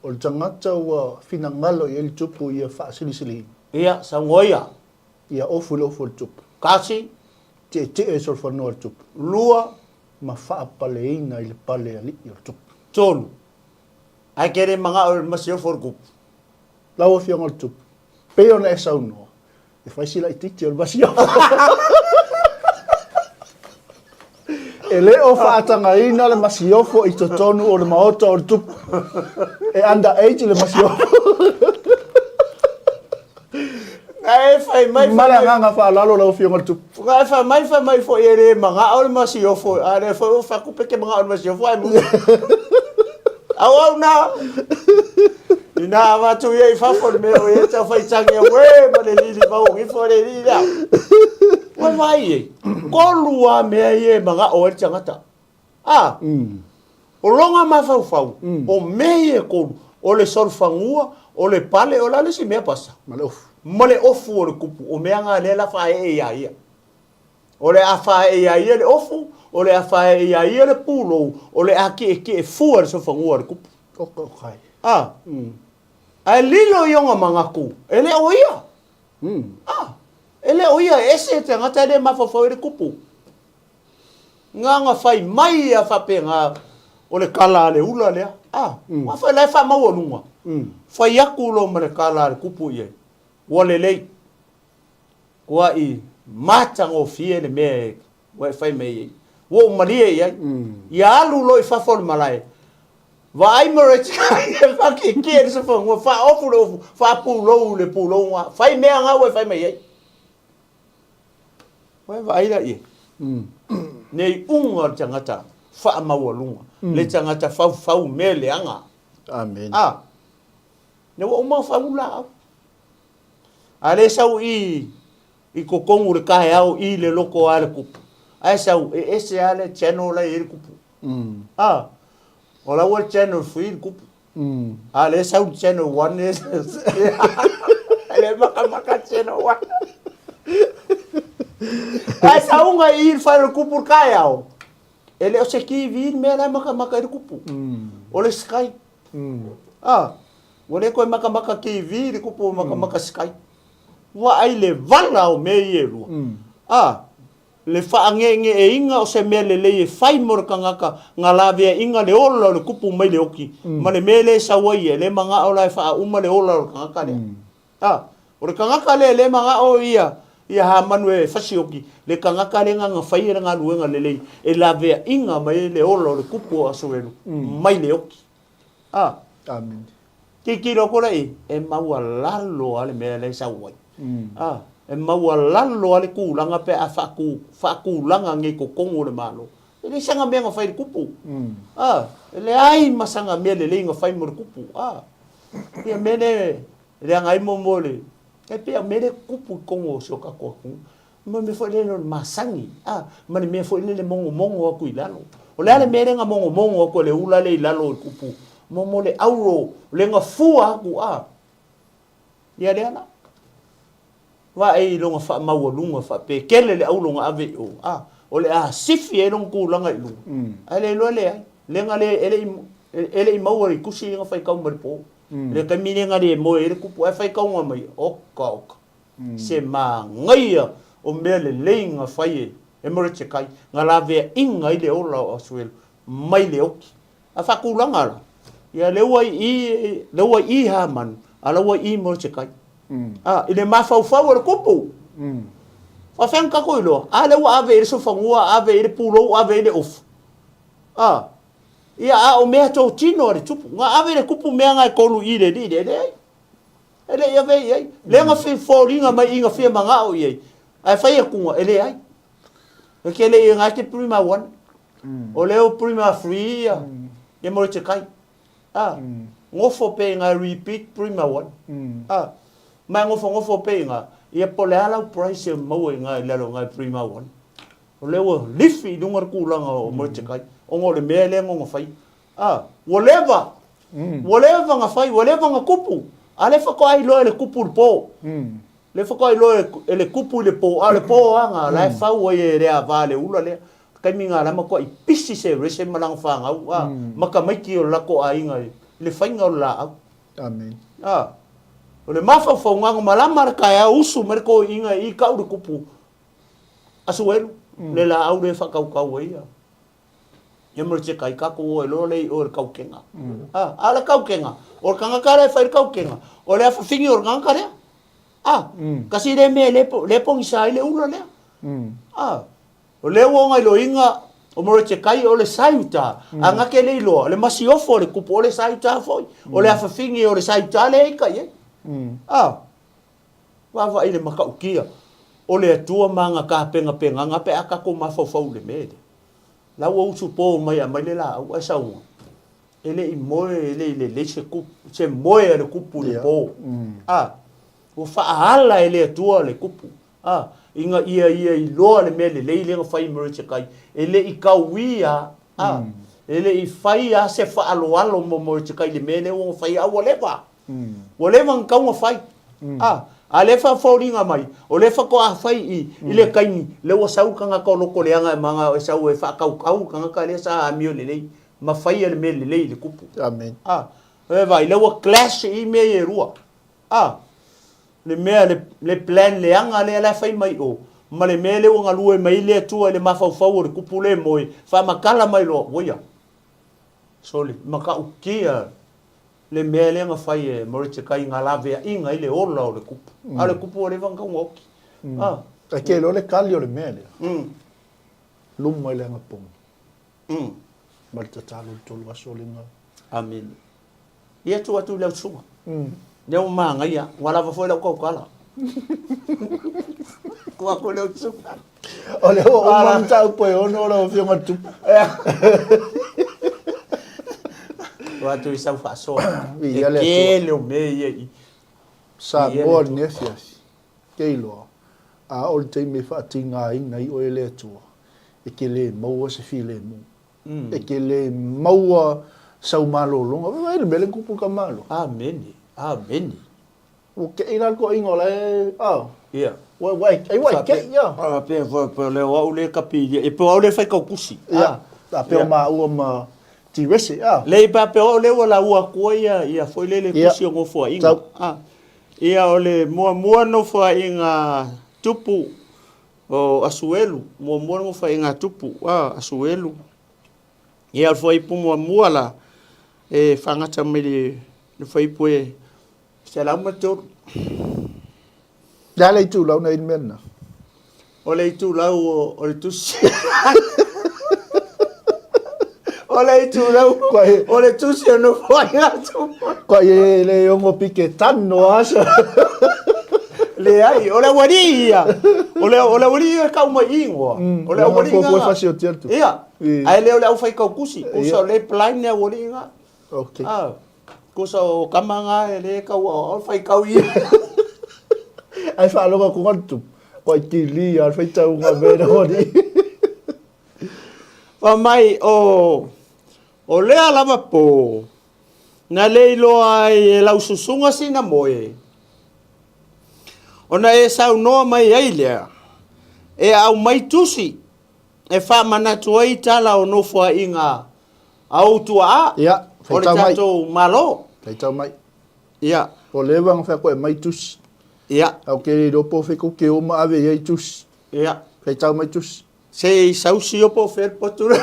o le tagata ua finagalo i ai le Tupu ia faasilisiliina. Ia, saunoa ia. Ia ofu i le ofu o le Tupu. Kasi. Tietie i solofanua o le Tupu. Lua. Ma faapaleina i le pale alii o le Tupu. Tolu. Ae ke le manao i le masiofo o le Tupu. Lau Afioga i le Tupu, pei ona e saunoa, e fai si laitiiti o le masiofo. E le o faatagaina le masiofo i totonu o le maota o le Tupu. E under age le masiofo. Ae fai mai Ma le agaga faaaloalo lau Afioga i le Tupu. Ae fai mai fai mai foi e le manao le masiofo, a lea foi ua fai atu pe ke manao le masiofo ae muta. Auau na. Ina avatu ia i fafo le mea o ia tau fai tangi au e ma le lili mau ifo le lili lea. Ua vai e. Kolu a mea ia e manao ai le tagata. A, o lona mafaufau, o mea ia e kolu, o le solofanua, o le pale, o le a le isi mea pasa? Ma le ofu. Ma le ofu o le kupu, o mea na lea la faaee iā ia. O le a faaee iā ia le ofu, o le a faaee iā ia le pulou, o le a ki'eki'e fua le solofanua o le kupu. Okay. A, ae lilo i ona manatu, e le o ia. A, e le o ia, e ese le tagata e le mafaufau ai le kupu. Na ona fai mai ia faapena o le kala a le ula lea. A, ua fai la e faamaualuga. Fai atu loa ma le kala a le kupu i ai. Ua lelei. Kuai matagofie le mea ua e fai mai ai. Ua ou malie i ai. Ia alu loa i fafo o le malae. Vaai ma Retika e whakiekie le sofa, faaofu le ofu, faapulou le pulou, fai mea nga ua e fai mai ai. Ua e vaai la i ai. Nei uga o le tagata faamaualuga, le tagata faufau mea leaga. Amen. A, ne ua uma fau laau. A le sau i i totonu le taeao i le loko a le kupu. Ae sau e ese a le channel la i le kupu. A, o la ua le channel free le kupu. A lea sau le channel one e le makamaka channel one. Ae sauga i le fale o le kupu le taeao. E le o se TV le mea la e makamaka ai le kupu. O le Sky. A, ua le toe makamaka TV le kupu, ua makamaka Sky. Vaai le vala o mea ia e lua. A, Le faange'ege'eina o se mea lelei e fai mo le tagata na laveaiga le ola o le kupu mai le oki, ma le mea lea e sau ai ia, e le mana'o la e faauma le ola o le tagata lea. A, o le tagata lea e le mana'o ia, ia Hamanu e fasioki, le tagata lea na na faia le galuega lelei e laveaiga mai ai le ola o le kupu o Asuelu mai le oki. A. Amene. Tilotilo atu lea i, e maualalo lava le mea lea e sau ai. A, e maualalo lava le tulaga pe a faatu, faatulaga nei i totonu o le Malo. E leai sana mea na fai i le kupu. A, e leai ma sana mea lelei na fai mo le kupu. A, ia mea lea e leaga ai mo mo le, e pei o mea lea e tupu i totonu o si o tatou atunuu. Ma mea foi lele o le masani, a, ma le mea foi lele mogomogo atu i lalo. O le a le mea lea na mogomogo atu e le ula lea i lalo o le kupu? Mo, mo le auro, le gafua atu, a. Ia lea la. Vaai i lona faamaualuga faapea e tele le auro na ave i o, a, o le a sifi ai lona tulaga i luga. Ae le iloa e leai. Lea na le, e le i, e le i maua i tusi ia na faitau mai le po. Le taimi lea na le moe ai le kupu ae faitauga mai, oka, oka. Se manaia o mea lelei na fai e Moretekai, na laveaiga ai le ola o Asuelu mai le oki. A faatulaga la, ia lea ua i i, lea ua i i Hamanu, a la ua i i Moretekai. A, i le mafaufau o le kupu, faafefea ona tatou iloa? A lea ua ave i le sofanua, ave i le pulou, ave i le ofu. A, ia a o mea totino a le tupu, na ave le kupu mea na e tolu i le alii lea, e leai. E le i ave i ai. Lea na foliga mai i na fia manao i ai. Ae fai atuga, e leai. E ke le i ngai te prima one. O leo prima three ia. Ia mo te kai. Ah. Ngofo pe ngai repeat prima one. Ah. Mai ngofo ngofo pe nga. Ia po le ala price e maua i ngai lalo ngai prima one. O lea ua lifi i luga le tulaga o Mordecai, ona o le mea lea na ona fai. A, ua leva, ua leva na fai, ua leva na kupu, a lea faatoa iloa e le kupu i le po. Lea faatoa iloa e le kupu i le po, a o le po lava na, la e fau ai e le ava le ula lea. Taimi na la matuai pisi Serese ma lana fanau, a, ma tamaiti o le latou aiga i le faiga o le laau. Amen. A, o le mafaufauga na malama le taeao usu mai le toeaina i kau le kupu Asuelu, le laau lea e faatautau ai ia. Ia mo le teka i tatou o e loa le i o le kaukega. A, a o le kaukega, o le tagata lea e fai le kaukega, o le afafine o le tagata lea. A, kasi lea mea le, le pogisa ai le ula lea. A, o lea ua ona iloiga o Moretekai o le Saiuta, a na ke le iloa, le masiofo o le kupu o le Saiuta foi, o le afafine o le Saiuta lea e ika i ai. A, Vaavaai i le matautia o le Atua ma ana tapenapenaga pe a tatou mafaufau i le mea lea. La ua usu po mai e aumai le laau ae saunoa, e le i moe, e le i lelei se kupu, se moe a le kupu i le po. A, ua faaala e le Atua le kupu, a, ina ia ia iloa le mea lelei lea na fai e Morisekai, e le i tauia, a, e le i fai lava se faaaloalo mo Morisekai i le mea lea ua fai, a ua leva. Ua leva ona tatau ona fai. A, a lea e faafoliga mai, o lea faatoa fai i, i le taimi, lea ua sau le tagata o loko leaga e maga e sau e faatautau le tagata lea sa amio lelei ma faia le mea lelei i le kupu. Amen. A, e vaai, lea ua clash i mea ia e lua. A, le mea, le, le plan leaga lea la e fai mai o, ma le mea lea ua galue mai ai le Atua i le mafaufau o le kupu le moe, faamatala mai loa, ua ia. Sole, matautia Le mea lea na fai e Moridekai na laveaiga ai le ola o le kupu. A o le kupu ua leva ona tau oki. A. E ke iloa le kali o le mea lea. Luma i le agapogi. Ma le tatalo i le tolu aso le gau. Amene. Ia tuu atu i lau susuga. Lea ua manaia, ua lava foi lau tautala. Tuu atu i lau susuga. O lea ua uma le mataupu e ono lau Afioga i le Tupu. Tuu atu i sau faasoa. E tele o mea ia i. Samoa i lenei afiafi, ke iloa, a o le taimi e faatigaina ai oe e le Atua, e te le maua se filemu. E te le maua sau malologa. Vaai le mea lea na tupu i le tamaloa. Amene, amene. Ua kei la le toeaina o la e, a. Ia. Ua, ua e, ai ua e kei, ia. A, pe, pe, pe, o lea o au lea e kapilia. E pe o au lea e fai tautusi. Ia. A pe o maua ma Tirese, a. Leai, pe a pe o au lea ua laua atua ia, ia foi lele tusi o Nofoaiga. A. Ia, o le muamua Nofoaiga tupu o Asuelu, muamua Nofoaiga tupu, a, Asuelu. Ia, o le fuaiupu muamua la, e faagata mai le, le fuaiupu e 103. Le a le itulau na i le mea lena? O le itulau o le tusi. O le itulau o le tusi o Nofoaiga Tupu. Kua e le ongo pike tano asa. Leai, o le aualii ia. O le o le aualii ia e kau mai i ingoa. O le aualii nga. Ko fasi o tiatu. Ia. Ae le o le aufai tautusi. Kusa o le blind le aualii nga. Okay. Ah. Kusa o kama nga e le kau o fai kau ia. Ai whaaloga ko ngā tupu. Waikili a le faitauga mea na wali. Fa mai o o lea lava po na le iloa ai e lau susuga sina moe ona e saunoa mai ai lea e aumai tusi e faamanatu ai tala o nofoaiga a ou tuaa Ia, o le faitau mai. tatou Malo. Faitau mai. Ia. Ua leva ona fai atu e aumai tusi. Ia. Ae ou te le iloa po o fea tou te o ma ave i ai tusi. Ia. Faitau mai tusi. Se i sau sio po o fea le potu le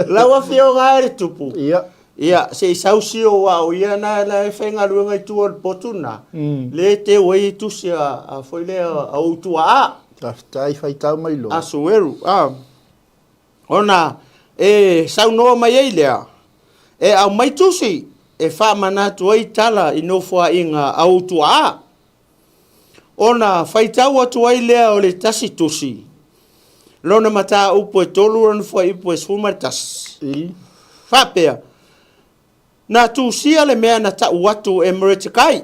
Lau Afioga e le Tupu. Ia. Ia, se i sau sio aua o ia na na e faigaluega i tua o le potu lena, le e teu ai tusi a, a foi lea a ou tuaa. Faafetai, faitau mai loa. Asueru, a. Ona e saunoa mai ai lea, e aumai tusi e faamanatu ai tala i nofoaiga a ou tuaa. Ona faitau atu ai lea o le tasi tusi, lona mataupu e tolu lona fuaiupu e 11. I. Faapea, Na tusia le mea na tau atu e Moretekai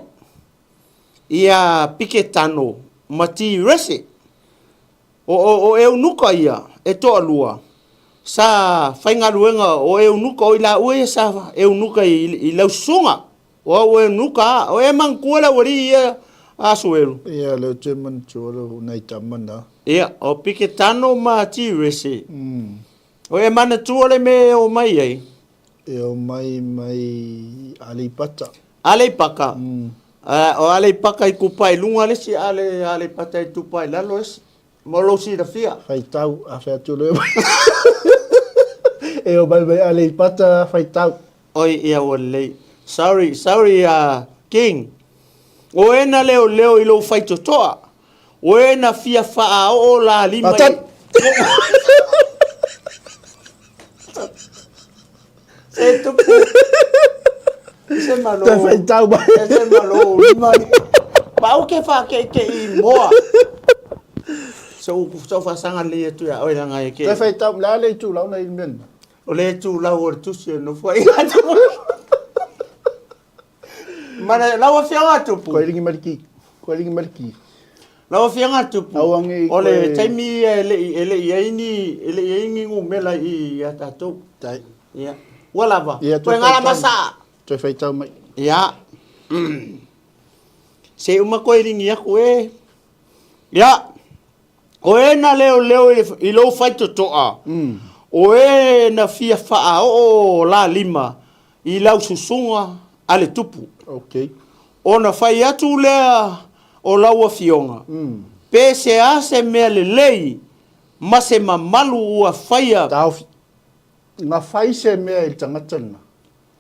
ia Piketano ma Tirese, o, o, o eunuka ia e toalua, sa faigaluega o eunuka, o i laua ia sa eunuka i, i lau susuga. O au eunuka a, o e manatua le aualii ia a Asuelu. Ia, lea ou te manatua le nai tama na. Ia, o Piketano ma Tirese. O e manatua le mea e o mai ai? E o mai mai Aleipata. Aleipaka? O Aleipaka i tupa i luga le isi, a le Aleipata i tupa i lalo isi. Mo lou silafia. Faitau, a fai atu loa e mai. E o mai mai Aleipata faitau. Oi, ia ua lelei. Sorry, sorry uh, King. O e na leoleo i lou faitotoa. O e na fia faaoo la lima i... Se tupu. Se malo. Te whaitau mai. Se malo. Lima. Ma au ke wha ke ke i moa. So so whasanga le atu ia oi langa e ke. Te whaitau la le tu lau na i men. O le tu lau o le tusi o nofo ai atu. Mana lau afioga tupu. Koe ringi mariki. Koe ringi mariki. Lau Afioga Tupu, Auangi o le koe- taimi ia e le i, e le i ai ni, e le i ai ni numera i ia tatou. Tai. Ia. Ua lava. Ia, Toe toe ngala faitau. masa. Toe faitau mai. Ia. Se uma koe ringi aku e. Ia. O e na leoleo i, i lou faitotoa, o e na fia faaoo la lima i lau susuga a le tupu. Okay. Ona fai atu lea o lau afioga, pe se a se mea lelei ma se mamalu ua faia. Taofi. Na fai se mea i le tagata lena.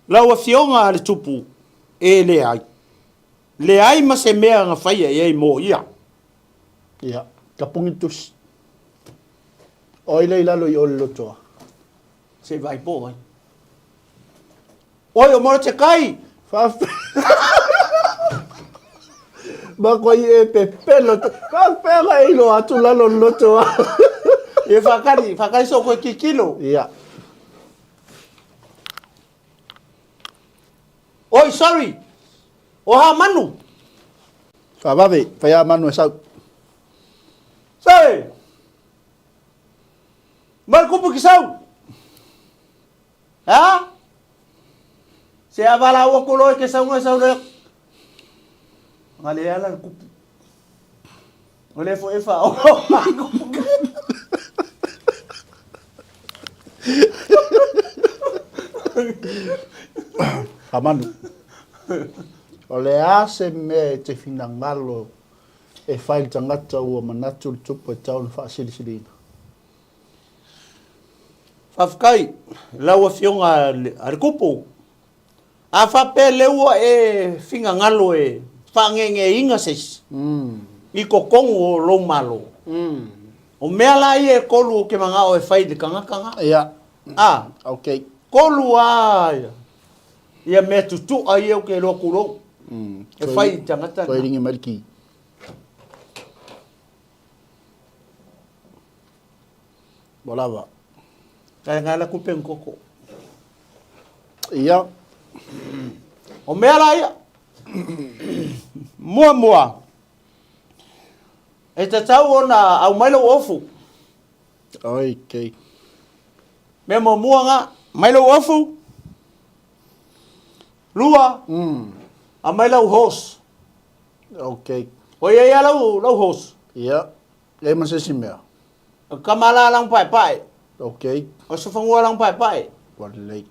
Lau afioga a le tupu, e leai. Leai ma se mea na faia i ai mo ia. Ia, tapugi tusi. O ai lea i lalo i o le lotoa? Se i vaai po o ai. Oi, o Morotekai! Faafetai. Ma koe i e pepelo. Faafetai ona e iloa atu lalo le lotoa. Ia whakari, whakari so koe kikilo. Ia. Oi, sorry! O Hamanu! Faavave, fai Hamanu e sau. Sorry! Mai le kupu ki sau! Ha? Se a valaau atu loa e ke sauga e sau loa. Nga le ala le kupu. O le foi e wha o kupu. Hamanu. O le a se mea e te finagalo e fai le tagata ua manatu le tupu e tau ona faasilisiliina? Faafetai lau Afioga a le Kupu. A faapea lea ua e finagalo e faangegeina se isi i totonu o lou Malo, o mea la ia e tolu ou te manao e fai i le tagata na. Ia. A. Okay. Tolu a ia mea tutua ia ou te iloa tulou e fai i le tagata na. Toe ringi mai le ki. Ua lava. Kai ngai la kupe ngoko. Ia. O mea la ia. Muamua, e tatau ona aumai lou ofu. Okay. Mea muamua nga, mai lou ofu. Lua, aumai lau hose. Okay. Ua i ai lava lau, lau hose. Ia. Leai ma se isi mea. O kama la lagu paepae. Okay. O sofanua lagu paepae. Ua lelei.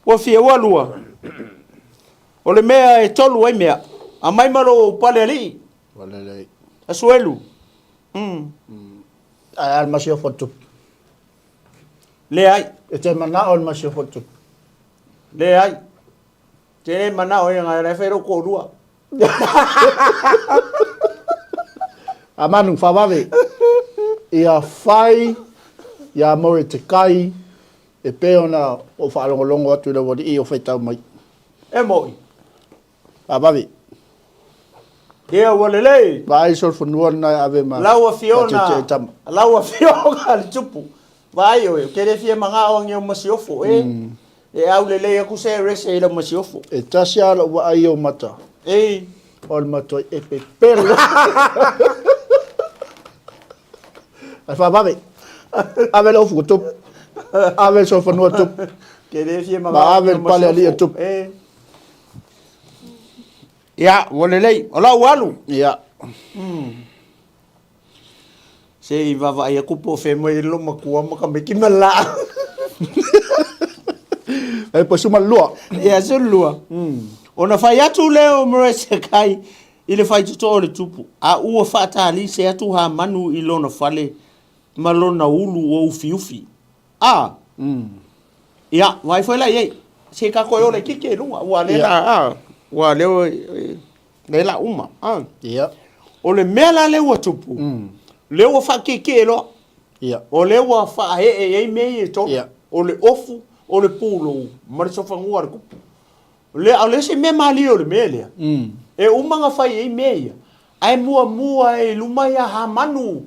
Ua fia ua lua. O le mea e tolu ai mea. Aumai ma lou pale alii. Ua lelei. Asuelu. Ae a le masiofo a le tupu? Leai. E te manao i le masiofo a le tupu? Leai. Te le manao ia ngai la e fai lou toalua. A manu, faavave. Ia fai iā Moretekai e pei ona ou faalogologo atu i le aualii o faitau mai. E moʻi. Faavave. Ia ua lelei. Vaai solofanua lena e ave ma Lau afioga, faatietie tama. Lau afioga le tupu. Vaai oe, ou te le fia magao angi au masiofo, e. E aulelei aku se rese i lau masiofo. E tasi lava lou vaai i ou mata. Ei. O le matuai e pepelo. Ae faavave. Ave le ofu ko tupu. Ave le solofanua tupu. Te le fia Ma magao ave angi le au pale alii a masiofo, tupu. e. Ia, ua lelei. O lau alu. Ia. Se i vaavaai aku po o fea mai ai lou matua ma ka meki ma le laau. E po suma lua. Ia, sulu lua. Ona fai atu lea o Moresekai i le faitotoa o le tupu, a ua faatalise atu Hamanu i lona fale ma lona ulu ua ufiufi. A. Ia, vaai foi la i ai. Se i tatou e ola itiiti i luga, ua lea la, a, ua lea, lea la uma. A. Ia. O le mea la lea ua tupu, lea ua faakiekie loa. Ia. O lea ua faaee i ai mea ia e tolu. Ia. O le ofu, o le pulou, ma le sofanua a le kupu. Lea, o le isi mea malie o le mea lea, e uma ona fai ai mea ia, ae muamua e i luma ia Hamanu.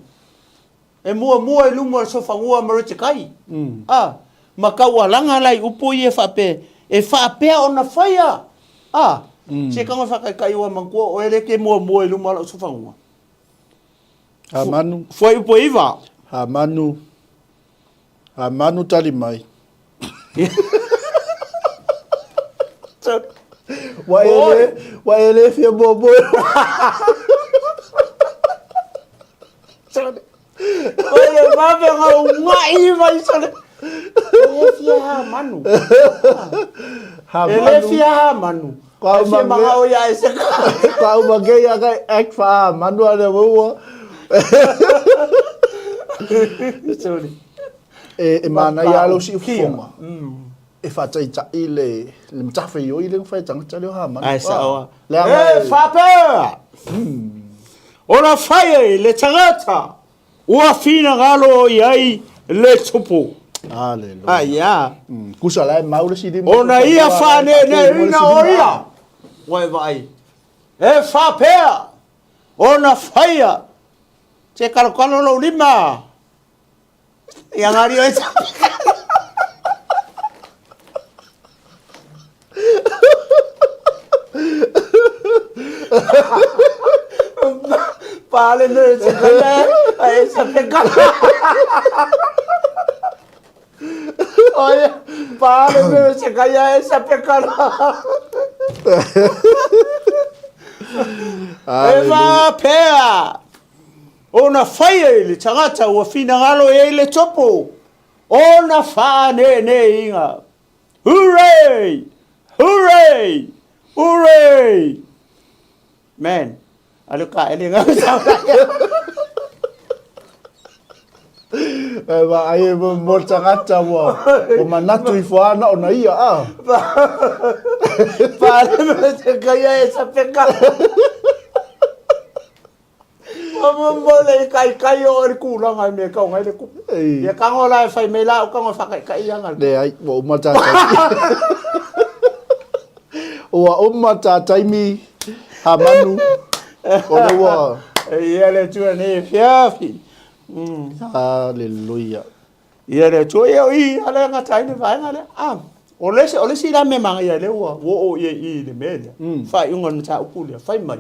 E muamua i luma o le sofanua Moretekai, a, ma taualaga la i upu ia faapea, e faapea ona faia, a, se tago e faataitai ua manatua oe lea e te muamua i luma o lau sofanua. Hamanu. Fuaiupu e 9. Hamanu. Hamanu tali mai. Ua e le, ua e le fia muamua. Oi le vave nga ungai mai sole. E le fia ha manu. E le fia ha manu. Ka E fia manga o ia e se ka. Ka uma ke ia kai ek fa manu ale ua. Sorry. E, e manaia lava lou siufofoga e faataitai le, le matafaioi lea na fai e tagata lea o Hamanu. Ae sao lava. Leaga E faapea, ona fai ai le tagata ua finagalo i ai le tupu. Haleluia. Aia. Kusa la e mau le sili Ona ia faaneeneeina o ia, ua e vaai, e faapea ona faia se kalokalo lou lima. Ia ngari oe sa. Pale me se kala ai sa pe kala. Oye, pale me se kaya e sa pe kala. E faapea Ona faia i le tagata ua finagalo i ai le topo, ona faaneeneeiga. Hooray! Hooray! Hooray! Man, alu ka ele ngau sau E vaai e mo le tagata ua ua manatu ifo lava na ona ia a. Pale me te kaia e sa peka. Mo le kaikai o le kulaga i mea kau ngai le kupu. Ia kango la e fai mai la o kango e whakaikai anga. Leai, ua uma tā taimi. Ua uma tā taimi, Hamanu, o le ua... Ia le Atua nei e fiafi. Haleluia. Ia le Atua, ia o i, ale gata ai le vaega lea. Ah. O le isi, o le isi la mea manaia lea ua ua oo i ai i i le mea lea, faaiuga o le mataupu lea, fai mai,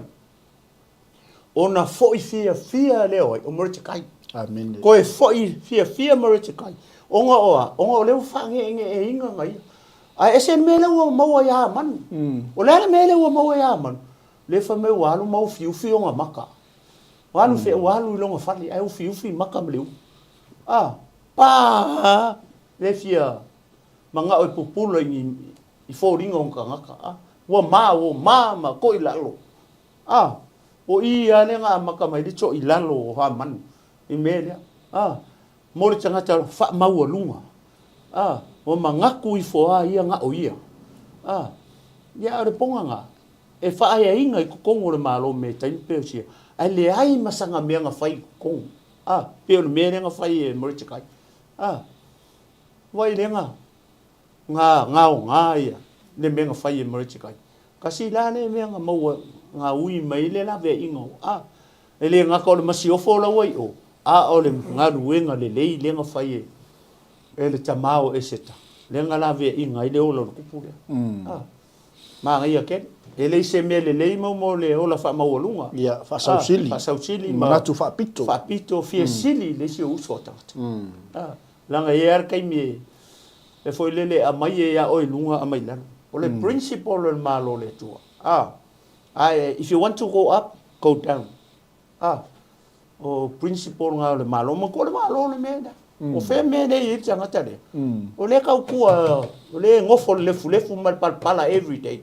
ona foi fiafia lea o ai, o Morotekai. Amene. Toe foi fiafia Morotekai, ona o a? Ona o lea ua faange'enge'eina na ia. Ae ese le mea lea ua maua ia Hamanu. O le a le mea lea ua maua ia Hamanu? Lea fai mai ua alu ma ufiufi ona maka. Ua alu fea, ua alu i lona fale ae ufiufi maka ma le ulu. A, pa, le fia manao e pupula i ni i foliga o ni tagata. A, ua ma, ua ma ma to'i lalo. A, o i lava lea na amata mai ai le to'i lalo o Hamanu i mea lea. A, mo le tagata faamaualuga. A, ua manatu ifo lava ia na o ia. A, ia a o le poga na, e faaeaina i totonu o le Malo me taimi Peosia, ae leai ma sana mea na fai i totonu. A, pei o le mea lea na fai e Morotekai. A, Wai lea na na gaoga ia le mea na fai e Morotekai. Kasi la lea mea na maua na ui mai le laveaiga o a. E le gata o le masiofo la ua i o, a o le galuega lelei lea na fai e e le tama o Eseta, lea na laveaiga ai le ola o le tupu lea. A, manaia tele. E leai se mea lelei mo mo le ola faamaualuga. Ia, faasausili. A, faasausili ma. Manatu faapito. Faapito, fia sili i le isi o uso a tagata. A, leaga e i ai lava le taimi e e foi lele e aumai e ia oe i luga aumai i lalo. O le principle o le Malo o le Atua. A, ae if you want to go up, go down. A, o principle na o le Malo. Manatua o le Malo le mea lea. O fea mea lea e i ai le tagata lea? O lea e tautua, o lea e nofo i le lefulefu ma le palapala everyday.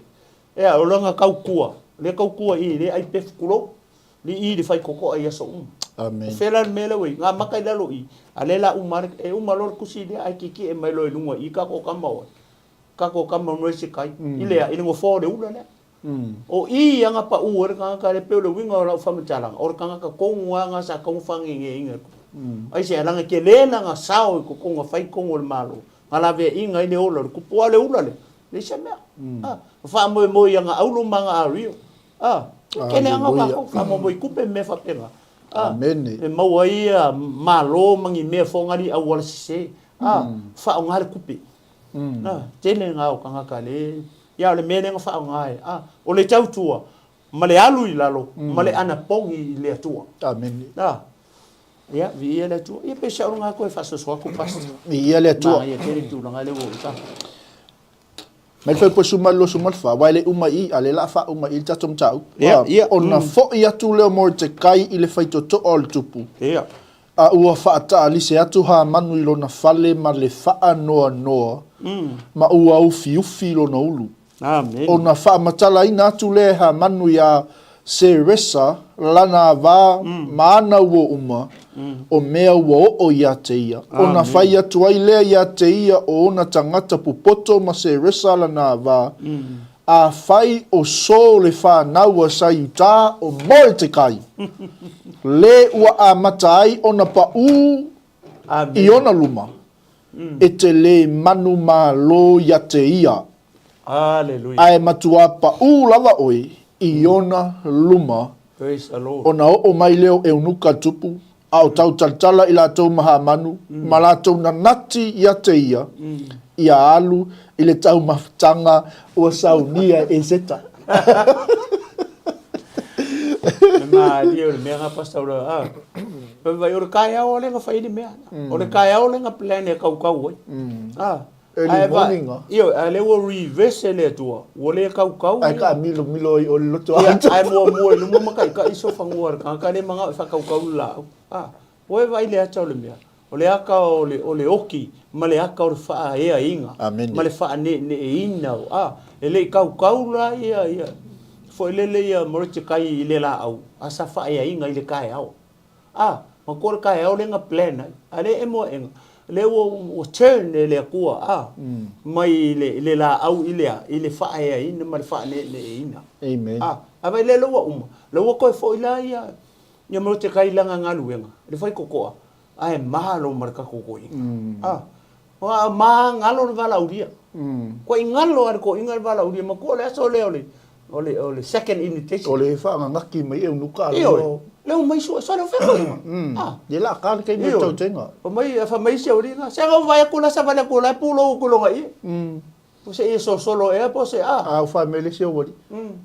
Ea, o lana tautua, o lea e tautua i i le ai pefu, tulou, le i le faitotoa i aso uma. Amen. O fea la le mea lea ua i ai? Na amata i lalo i i, a lea la uma lava, e uma loa le tusi lea ae tietie mai loa i luga i i tatou tama o ai? Tatou tama o Noesikai, i le a? I le nofoa o le ula lea. O i ia na pau ai le tagata lea, pei o le uiga o lau faamatalaga, o le tagata tonu lava na sa tatau ona faagegeina e le tupu. Aisea? Leaga e tele lana sao i totonu na fai i totonu o le Malo, na laveaiina ai le ola o le tupu. Aua o le ula lea, leai se mea. A, faamoemoe i ana auro ma ana ario. A, tele lava o tatou faamoemoe i tupe ma mea faapena. A, e maua ai ia malo ma ni mea fogali auala sese. A, faaaoga le tupe. A, tele na o tagata le, ia o le mea lea na faaaoga e, a, o le tautua ma le alu i lalo ma le anapogi i le Atua. Amene. A, ia, viia le Atua. Ia pei o si au lena toe faasoasoa atu, Pastor. Viia le Atua. Manaia tele tulaga lea ua oo i tatou. Mai le Fuaiupu 12 24, aua e le uma i i, a o lea o le a faauma i i le tatou mataupu. Ia, ia. Ona foi atu lea o Morotekai i le faitotoa o le tupu. Ia. A ua faataalise atu Hamanu i lona fale ma le faanoanoa, ma ua ufiufi lona ulu. Amene. Ona faamatalaina atu lea e Hamanu iā Seresa lana ava ma ana uo uma, o mea ua oo iā te ia. Ona fai atu ai lea iā te ia o ona tagata popoto ma Seresa lana ava, Afai o so le whanau a Saiutā o Moetekai, le ua amata ai ona paʻū i ona luma, e te lē manu malo ia te ia, Hallelujah. ae matuā paʻū lava oe i ona luma, Praise the Lord. ona oo mai lea o Eunuka tupu, a o tautalatala i latou ma Hamanu, ma latou nanati ia te ia, ia alu i le taumafataga ua saunia e Eseta. Le malie o le mea nga pastor o le a. Fai mai o le kaeao lea na fai ai le mea. O le kaeao lea na plan e kaukau ai. A. Early morning ah. Ioe, a lea ua reverse e le Atua, ua le kaukau Ae taamilomilo ai o le loto Ia, ae muamua i luma ma kaikai sofanua o le tagata le manao e faakaukau le laau. A, ua e vaai i le ata o le mea, o le ata o le, o le oki ma le ata o le faaeaina ma le faaneeneeina o, a, e le i kaukau la ia, ia, foi lele ia Morotekai i le laau, a sa faaeaina i le taeao. A, ma ko le taeao lea na plan ai. A lea e emo aʻega, lea ua, ua turn e le Atua, a, mai i le, i le laau i le a, i le faaeaina ma le faaneeneeina. Amen. A, a vai lea ua uma, lea ua toe foi la ia, ia Morotekai i lana galuega, le faitotoa, ae malo ma le tatou toeaina. A, Ua ma galo le valaaulia. Kua i galo a le toeaina le valaaulia matua o le aso lea o le o le o le second invitation. O le faagagaki mai eunuka a le. Le o mai sua sua le fea koe. Ah. Ye la ka le kai tau tenga. O mai fa mai se ori na. Se ga vai aku la sa vale aku la pulo ku longa i. Po se ia sosolo ea po se a. A ua fai mai le isi ou alii,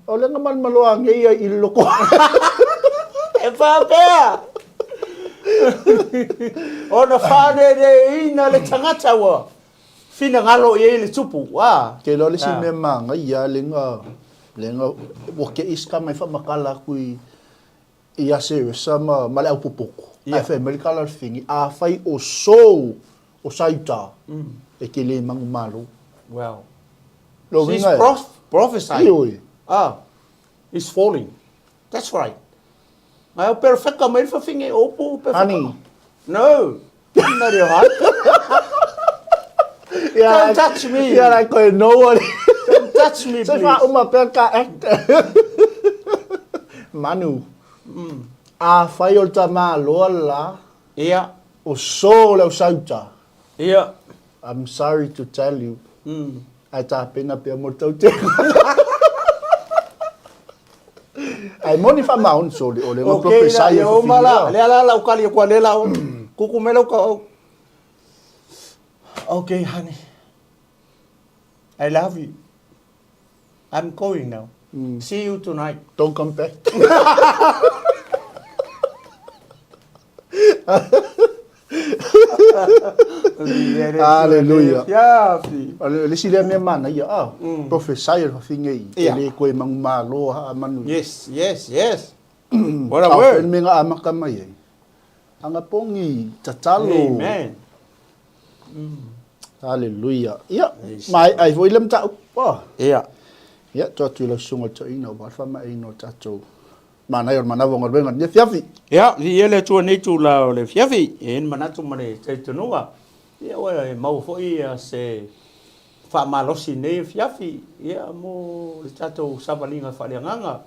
O le gamalomaloa anei ia i le loko. E faapea ona faaneeneeina le tagata ua finagalo i ai le tupu. A. Ke iloa le isi mea manaia lea na, lea na, ua te i si tama e faamatala atu i, ia Seresa ma, ma le au popoto, ae fai mai le tala a le fini, afai o sou o Saiuta, e te le manumalo. Well, Lona she's uiga e, prophesying. Ioe. Ah, it's falling. That's right. Mai o perfecta mai le fafine o upu perfecta. Honey. No. I'm not your husband. Yeah, Don't touch me. Yeah, like koe no one. Don't touch me, Se please. whauma pea ka act. Manu. Afai o le tamaloa la, Ia. o so le au sauta. Ia. I'm sorry to tell you. Ae tapena pea mo le tautega. Ae moni faamaoni soli o le Okay, la, prophesy ia uma la. e Lea la lau kali kua lea la. Kuku me lau ka. Okay, honey. I love you. I'm going now. See you tonight. Don't come back. Hallelujah. O le isi lea mea manaia, ah, prophesy e le fafine i, e le koe manumalo haa manu. Yes, yes, yes. What a A o word. le mea na amata mai ai. Anapogi, tatalo. Amen. Hallelujah. Ia, mai ai foi le mataupu. Oh. Ia. Ia, to atu i lau susuga i le toeaina aua le faamaeaina o le tatou manaia o le manava o galuega i lenei afiafi. Ia, viia le Atua i lenei itula o le afiafi, e i ai le manatu ma le talitonuga, ia ua e maua foi se faamalosi i lenei afiafi, ia, mo le tatou savaliga faaleagaga.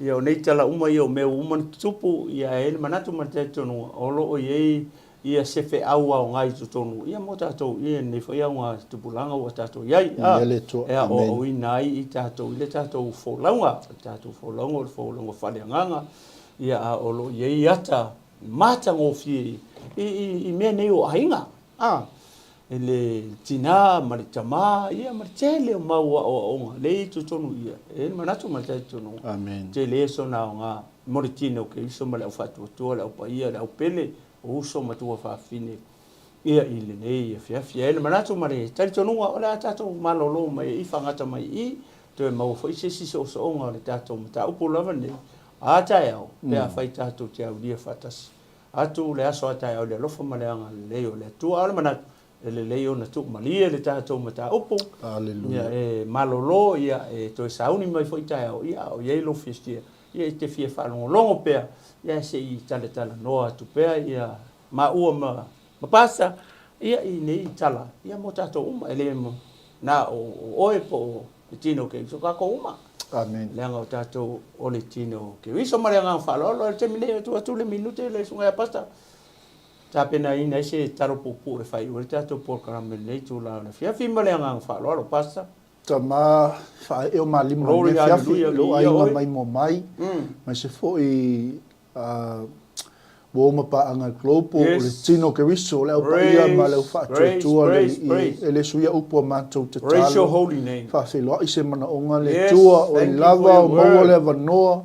Ia, o nei tala uma ia o mea ua uma ona tutupu, ia, e i ai le manatu ma le talitonuga, o lo o i ai ia se feau aoga i totonu ia mo tatou ia lenei foi aoga tupulaga ua tatou i ai, a, le Atua. E aoaoina ai i tatou i le tatou folauga, o le tatou folauga o le folauga faaleagaga, ia a o lo o i ai ata matagofie i, i, i mea nei o aiga, a, i le tinā ma le tamā, ia ma le tele o mau aoaoga lea i totonu ia, e i ai le manatu ma le talitonuga, Amen. tele sona aoga mo le tino o Keriso ma le au faatuatua, le au paia, le au pele, o uso ma tuafafine ia i lenei afiafi. E i ai le manatu ma le talitonuga o le a tatou malolo mai i fagata mai i toe maua foi se isi soosooga o le tatou mataupu lava nei a taeao pe afai tatou te aulia faatasi atu le aso a taeao i le alofa ma le agalelei o le Atua. A o le manatu, e lelei ona tuumalie le tatou mataupu, Hallelujah. ia e malolo, ia e toe sauni mai foi taeao, ia a o i ai lou fiafia, ia e te fia faalogologo pea, ia se i talatalanoa atu pea ia maua ma ma Pastor, ia i nei tala, ia mo tatou uma, e le na o oe po o le tino o Keriso, tatou uma. Amen. Leaga o tatou o le tino o Keriso ma le agaga faaaloalo, i le taimi nei e tuu atu le minute le susuga ia Pastor, tapenaina ai se talo puupuu e faaiu ai le tatou polokalame i lenei itula o le afiafi ma le agaga faaaloalo. Pastor. Tama, faaee o malima i lenei afiafi, i lou aiga maimoa mai, aemaise foi ua uma paaga i Global, o le tino o Keriso, o le au paia ma le au faatuatua le Alii, e le suia upu a matou tatalo, faafeiloai se manaoga le Atua, o ai lava o maua le avanoa,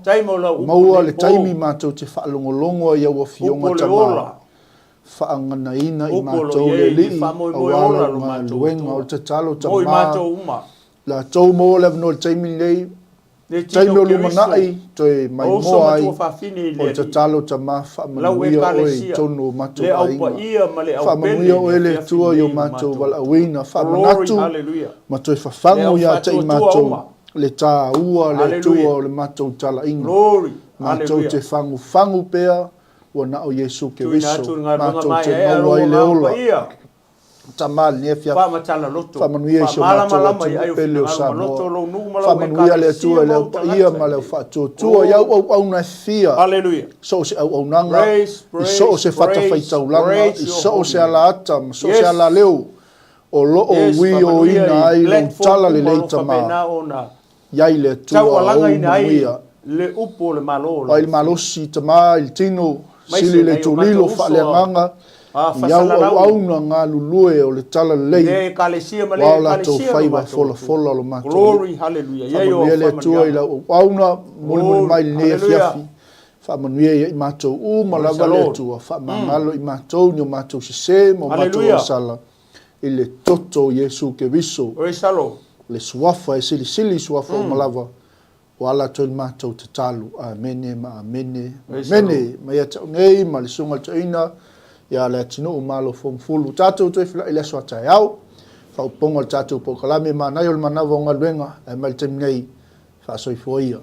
maua le taimi matou te faalogologo ai i au afioga tama, faaganaina i matou le Alii, aua lau galuega, o le tatalo tama, latou maua le avanoa i le taimi lenei, Taimi o lumanai toe maimoa ai o le tatalo tama faamanuia oe i totonu o matou aiga. Faamanuia oe le Atua i o matou valaauina faamanatu ma toe fafagu ia te i matou le taua le Atua o le matou talaiga. Matou te fagufagu pea ua na o Iesu Keriso matou te maua ai le ola. Tama lenei afiafi. Faamanuia i si o matou atunuu pele o Samoa. Faamanuia le Atua i le au paia ma le au faatuatua i au auauna e fia, so o se auaunaga, i so o se fatafaitaulaga, i so o se alaata ma so o se alaleo o lo o uioina ai lou tala lelei tama. I ai le Atua o ou manuia. Ai le malosi tama i le tino, sili le tulilo faaleagaga. I au auauna galulue o le Talalelei, aua o latou faiva folafola o lo matou Alii. Faamanuia le Atua i lau auauna mulimuli mai i lenei afiafi. Faamanuia ia i matou uma lava le Atua. Faamagalo i matou ni o matou sese ma o matou agasala i le toto o Iesu Keriso, le Suafa e silisili i suafa uma lava. Ua ala atu ai le matou tatalo. Amene ma amene ma amene. Mai ia te au nei ma le Susuga i le Toeaina ia Leatinuu Malo Fomufulu. Tatou toe feiloai i le aso a taeao. Faaupuga o le tatou polokalame manaia o le manava o galuega ae mai le taimi nei, faasoifua ia.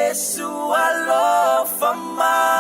Iesu alofa mai.